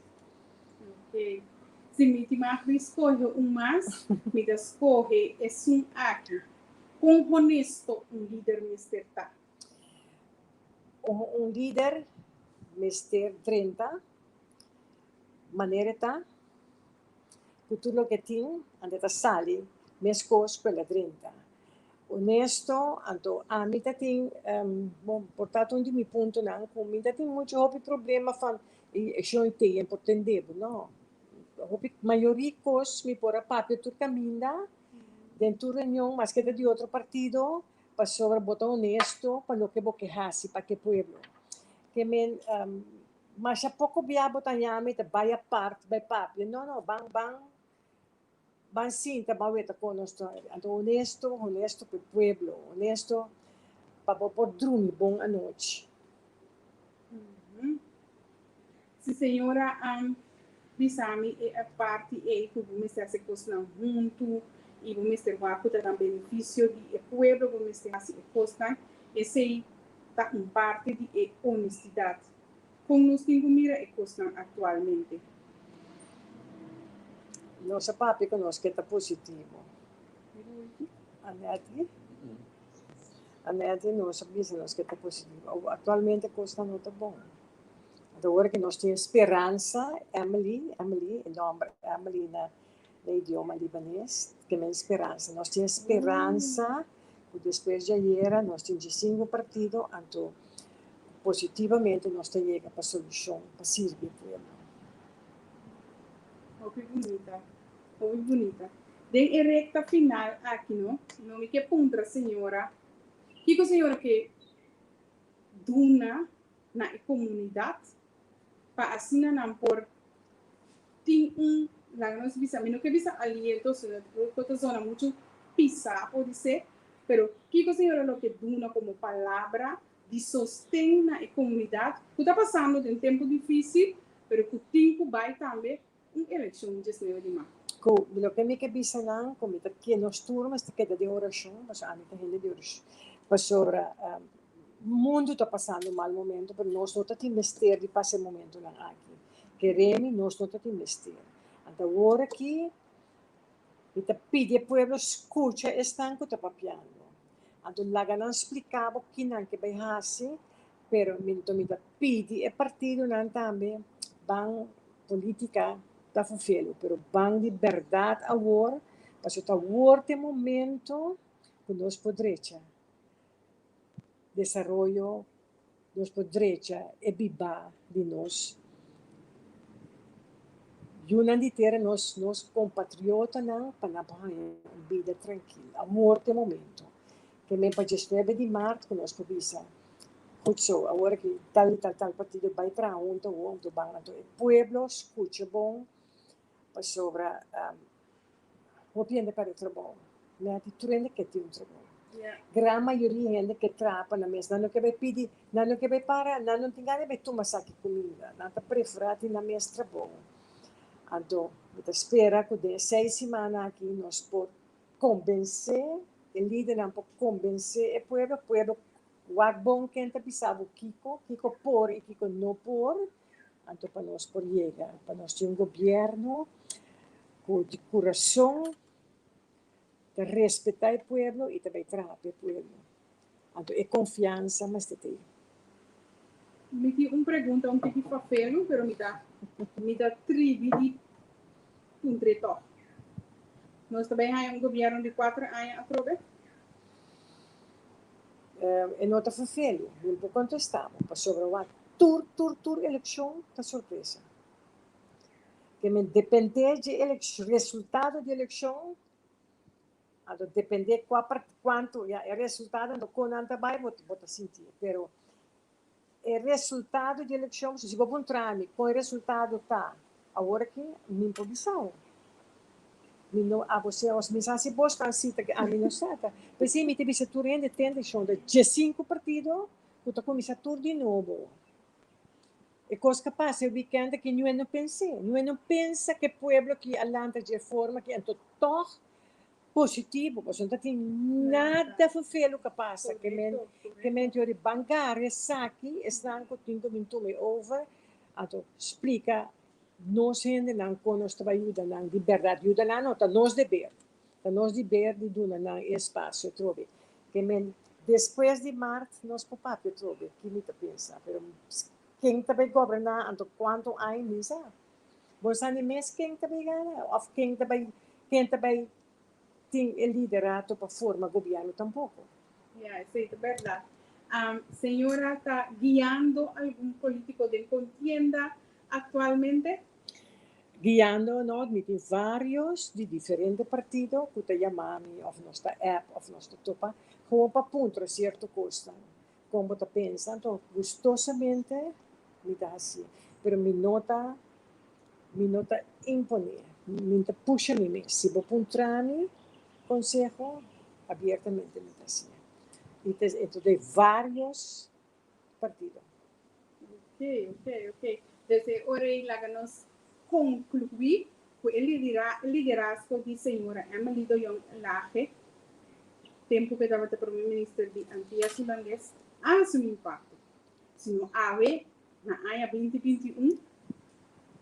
Speaker 1: Ok. Si mi tin mag di skohe un mas, mi ta skohe esun aki. Kon honesto un lider mester ta?
Speaker 2: Un lider mester drenta manera e ta. Ku tur loke tin, anto ta sali meskos ku el a drenta. Honesto, anto ami ta tin, bon, por ta un di mi puntonan ku mi ta tin muchu hopi problema van e shon i te por tende bo, no. Hopi, mayoria kos mi por a papia tur kaminda, den tur reunion, maske ta di otro partido, pasobra bo ta honesto pa loke bo ke hasi pa ke pueblo. Ke men Masha poko bia bo ta yama i ta bai apart bai papia. No, no, ban, ban, ban sinta, ban weta kon nos ta. Anto honesto, honesto pa e pueblo, honesto pa bo por drumi bon anochi.
Speaker 1: Si señora a bisa mi e parti ei ku bo mester hasi kosnan huntu i bo mester wak ku ta na benefisio di e pueblo bo mester hasi e kosnan, esei ta un parti di e honestidat. Kon nos tin ku mira e kosnan aktualmente?
Speaker 2: Nos a papia ku nos ke ta positivo. Anetty? Anetty, nos a bisa nos ke ta positivo. Aktualmente kosnan no ta bon. Anto ora ku nos tin speransa, Emily, Emily, e nòmber Emily na na idioma libanes, ke men speransa. Nos tin speransa ku despues di ayera nos tin diesinku partido, anto positivamente nos ta yega pa solushon pa sirbi e pueblo.
Speaker 1: Hopi bunita, hopi bunita. Den e rekta final aki no, no mi ke puntra señora, kiko señora ke duna na e komunidat pa asina nan por tin un, laga nos bisa, mi no ke bisa aliento, sino ku ta zona muchu pisá podisé, pero kiko señora lo ke duna komo palabra di sosten na e komunidat ku ta pasando den tempu difísil, pero ku tin ku bai tambe un elekshon diesnuebe di mart.
Speaker 2: Ku loke mi ke bisa nan, ku mi ta ke nos tur mester keda den orashon, pasobra ami ta hende di orashon, pasobra mundu ta pasando un mal momento, pero nos no ta tin mester di pasa e momentonan aki. Keremi, nos no ta tin mester. Anto awor aki mi ta pidi e pueblo skucha esnan ku ta papiando. Anto laga nan splika bo kinan ke bai hasi, pero mi anto mi ta pidi e partidonan tambe ban politica ta fufelu, pero ban di berdad awor, pasobra ta awor ta e momento ku nos por drecha desaroyo, nos por drecha e bibá di nos yunan di tera, nos nos kompatriotanan pa nan por haña un bida trankil. Awor ta e momento. Ke men pa diesnuebe di mart ku nos por bisa, Goed zo, awor aki tal i tal tal partido bai traha hunto awor, anto ban anto e pueblo skucha bon pasobra hopi hende perde trabou. Nèt i tur hende ke tin un trabou. Gran mayoria hende ke traha pa nan mes. Nan no ke bai pidi, nan no ke bai para, nan no tin gana di bai tuma saki kuminda. Nan ta preferá tin nan mes trabou. Anto mi ta spera ku den e seis simana aki nos por kombensé, e lidernan por kombensé e pueblo, pueblo wak bon ken ta bisa bo kiko, kiko por i kiko no por. Anto pa nos por yega, pa nos tin un gobierno ku di kurason ta respetá e pueblo i ta bai traha pa e pueblo. Anto e
Speaker 1: konfiansa mester ta ei. Mi tin un pregunta un tiki fafelu, pero mi ta mi ta tribi di puntr'é tòg. Nos ta bai haña un gobierno di kuater aña atrobe?
Speaker 3: E no ta ferfelu, mi no por kontestá bo, pasobra wak tur tur tur elekshon ta sorpresa. Ke men dependé dje resultado di elekshon, anto dependé kua kuantu ya e resultado anto kon nan ta bai bo bo ta sinti. Pero e resultado di elekshon, si bo puntra mi kon e resultado ta awor aki, mi no por bisa bo. Mi no abo sea os mi sa si bos ta así ta ami no sa ta. P'esei mi ta bisa tur hende tende shon ta diesinku partido ku ta kuminsá tur di nobo. E kos ku a pasa e wikènt aki niun no pens'é. Niun no pensa ku e pueblo aki a lanta dje forma aki anto tòg positivo pasobra no ta tin nada ferfelu ku a pasa ke men ke men tin ora di ban gara esaki esnan ku tin ku bin tuma e over anto splika nos hendenan kon nos ta bai yuda nan di bèrdat yuda nan no ta nos deber ta nos deber di duna nan e espasio atrobe ke men despues di mart nos por papia atrobe ki mi ta pensa pero ken ta bai goberná anto kuantu aña mi sa. Bo sa ni mes ken ta bai gana of ken ta bai ken ta bai tin e liderato pa forma gobierno tampoco.
Speaker 1: Ja, esei ta berdad. Señora ta guiando algun politico den contienda actualmente?
Speaker 3: Guiando no, mi tin varios di diferente partido cu ta yama mi of nos ta app of nos ta topa gewoon pa puntra cierto cosnan. Kon bo ta pensa? Anto gustosamente mi ta hasié, pero mi no ta mi no ta imponé, mi ta pusha mi mes. Si bo puntra mi konseho, abiertamente mi ta hasié. I ta enton den vários partido.
Speaker 1: Ok, ok, ok. Desde e ora ei laga nos konkluí ku e liderazgo di señora Emily de Jong Lage, tempu ku e tabata prome minister di Antias Hulandes, a hasi un impakto. Sino awe, na aña 2021,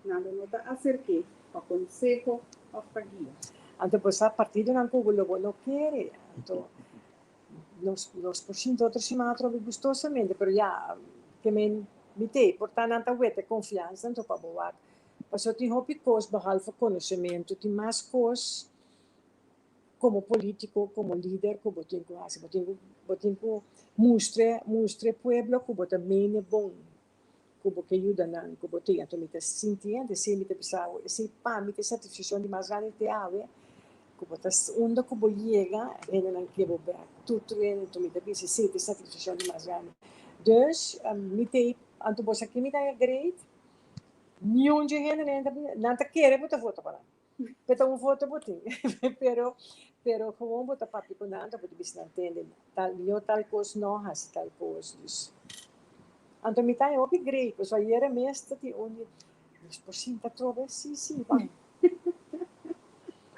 Speaker 1: nan lo no ta aserk'é pa konseho òf pa guia.
Speaker 3: Anto bo sa partidonan ku lo bo no kere. Anto nos nos por sinti otro siman atrobe gustosamente, pero ya ke men mi t'ei por ta nan ta weta e konfiansa anto pa bo wak. Pasobra tin hopi kos behalve konosementu, tin mas kos komo polítiko, komo lider ku bo tin ku hasi. Bo tin ku bo tin ku mustra mustra e pueblo ku bo ta mene bon, ku bo ke yuda nan, ku bo tin. Anto mi ta sinti hende esei mi ta bisa bo, esei pa mi ta e satisfakshon di mas grandi te awe, ku bo ta unda ku bo yega hendenan ke bo bèk tur tur hende. Anto mi ta bisa esei ta e satisfakshon di mas grandi. Dus mi ta ei, anto bo sa ke mi ta haña great? Niun dje hende nan ta nan ta kere bo ta vota pa nan. Pe ta un voto bo tin. Pero pero gewoon bo ta papia ku nan ta bo ta bisa nan tende tal mihó tal kos no hasi tal kos. Dus anto mi ta hopi great pasobra ayera mes ta tin un di nos por sinta atrobe? Si si ban.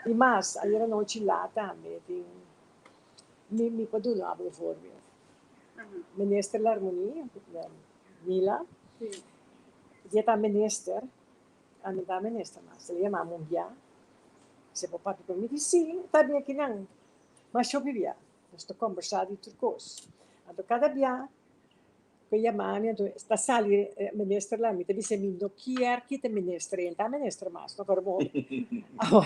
Speaker 3: I mas ayera anochi laat tambe tin mi mi por duna abo un voorbeeld. Minister Larmonie Mila, dje ta minister, ami ta minister mas, el a yama mi un bia, si bo papia ku mi, mi di si, ta bin akinan, mas hopi bia, nos ta kombersá di tur kos, anto kada bia ku e yama mi, anto ta sali minister la, mi ta bisa mi no kier kita minister, e no ta minister mas, no kòrda bo,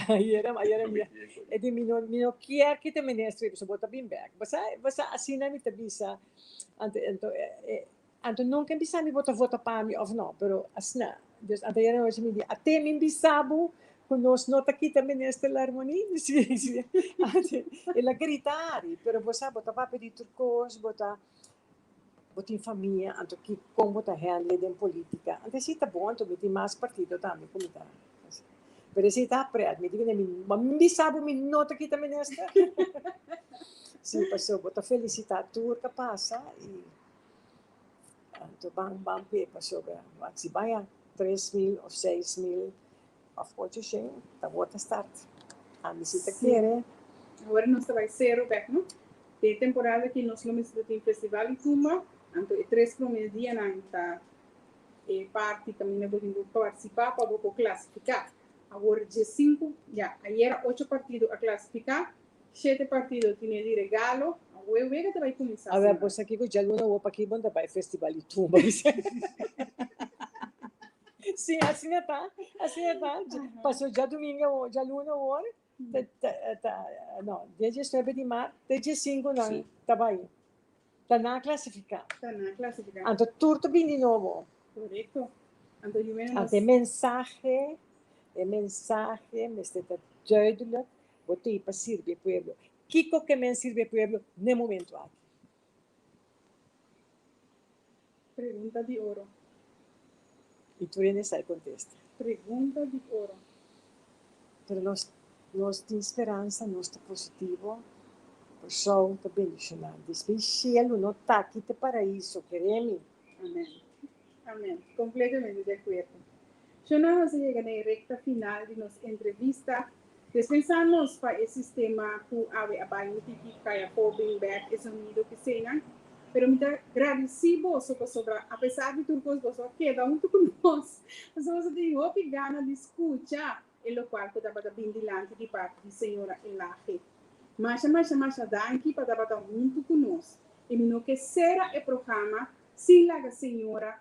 Speaker 3: ayera ayera mi e di mi no mi no kier kita minister, pasobra bo ta bin bèk, bo sa bo sa asina mi ta bisa. Anto, anto, eh, anto nunca bisa mi bo ta vota pa mi of no, pero asina. Dus anto ayera nochi mi di, ate mi bisa bo cu nos no ta kita minister Larmonie? Sí, sí. Anto, el a grita ari, pero bo sa, bo ta papia di tur cos, bo ta, bo tin famia, anto ki, con bo ta handle den politica. Anto esey ta bon, anto mi tin mas partido tambe cu mi ta. Pero esey ta pret, mi di cu mi, ma mi bisa bo mi no ta kita minister. Sí, paso bo ta felicita tur ka pasa y anto ban ban p'e pasobra wak si baya 3000 of 6000 of 800 ta bo ta start. Ami si ta kere.
Speaker 1: Awor nos ta bai sero bek no. Den e temporada aki nos lo mester ta tin festival di tumba, anto e tres prome dianan ta e parti kaminda bo tin ku partisipá pa bo por klasifiká. Awor 15, ya, ayera ocho partido a klasifiká, shete partido tine di regalo. Awor e wega ta bai kuminsá
Speaker 3: Awor bo sa kiko djaluna awor paki bo ta bai festival di tumba bisa. Sí, asina ta, asina ta. Paso djadumingu awor, djaluna awor, ta, ta, ta, no, dia 19 di mart te 15 nan ta bai. Ta nan a klasifiká.
Speaker 1: Ta nan a klasifiká.
Speaker 3: Anto tur ta bini nobo.
Speaker 1: Korekto. Anto yu
Speaker 3: Anto e mensahe, e mensahe mester ta duidelijk, bo ta ei pa sirbi e pueblo. Kiko ke men sirbi e pueblo n'e momento aki?
Speaker 1: Pregunta di oro.
Speaker 3: I tur hende sa e kontesta.
Speaker 1: Pregunta di oro.
Speaker 3: Pero nos nos tin speransa, nos ta positivo, Kòrsou ta bendishoná. Despues shelu no ta aki te paraiso, kere mi.
Speaker 1: Amen. Amen. Completamente di acuerdo. Shona, nos a yega na e recta final di nos entrevista. Despensa nos pa e sistema cu awe a bay un tiki cay afo bin bek e zonido keseynan, pero mi ta gradici boso pasobra apesar di tur cos boso a keda hunto cu nos, pasobra boso tin hopi gana di scucha e locual cu tabata bin dilanti di parti di señora Elage. Masha masha masha danki pa tabata hunto cu nos y mi no ke cera e programa sin laga señora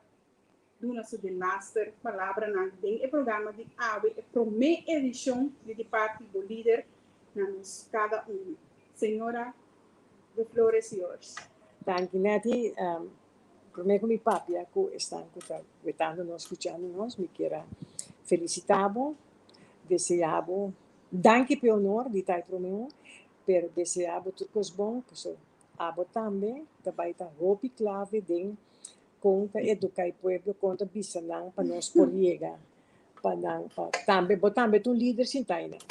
Speaker 1: duna su delaster palabranan den e programa di awe, e promé edishon di di parti bo lider na nos kada unu. Señora, the floor is yours.
Speaker 3: Danki Netty. Promé ku mi papia ku esnan ku ta wetando nos, skuchando nos, mi kier a felisitá bo, deseá bo danki p'e honor di ta e promé un, pero deseá bo tur kos bon, pasobra abo tambe ta bai ta hopi klave den Kon ta eduká e pueblo, kon ta bisa nan pa nos por yega pa nan pa tambe bo tambe ta un lider sinta einan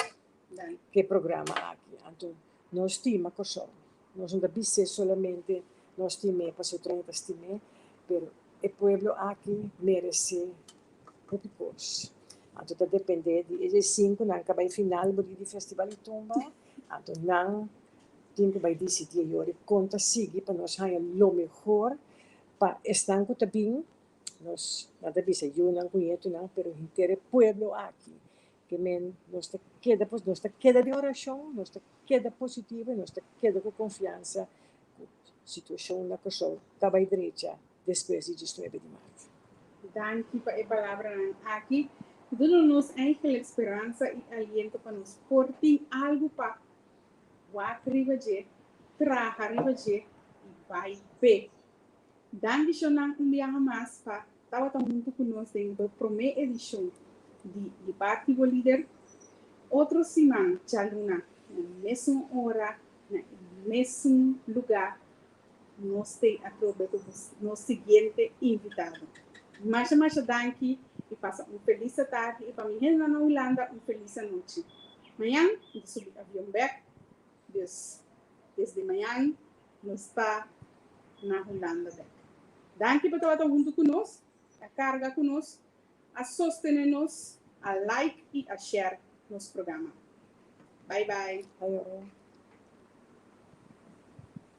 Speaker 3: ke programa aki. Anto nos stima Kòrsou. Nos no ta bis'é solamente nos stim'é pasobra otro hende ta stim'é, pero e pueblo aki meresé hopi kos. Anto ta dependé di e sinkunan ka bai final bo di di Festival di Tumba, anto nan tin ku bai disidí ayori kon ta sigui pa nos haña lo mehor pa esnan ku ta bin, nos nan ta bisa yunan ku ñetunan, pero henter e pueblo aki ke men nos ta keda nos ta keda den orashon, nos ta keda positivo i nos ta keda ku konfiansa ku situashon na Kòrsou ta bai drecha despues di diesnuebe di mart.
Speaker 1: Danki pa e palabranan aki ku duna nos eigenlijk speransa i aliento pa nos por tin algu pa Wak riba dje, traha riba dje i bai p'e. Danki shonnan un biaha mas pa tabata huntu ku nos den bo promé edishon di Di Parti Bo Lider. Otro siman djaluna na mesun ora na e mesun lugá nos t'ei atrobe ku nos siguiente invitado. Masha masha danki i pasa un felis atardi i pa mi hendenan na Hulanda un felis anochi. Mañan mi ta subi avion bek, dus desde mañan nos ta na Hulanda bek. Danki pa tabata huntu ku nos, a karga ku nos, a sostene nos, a like i a share nos programa. Bye bye.
Speaker 3: Ayo.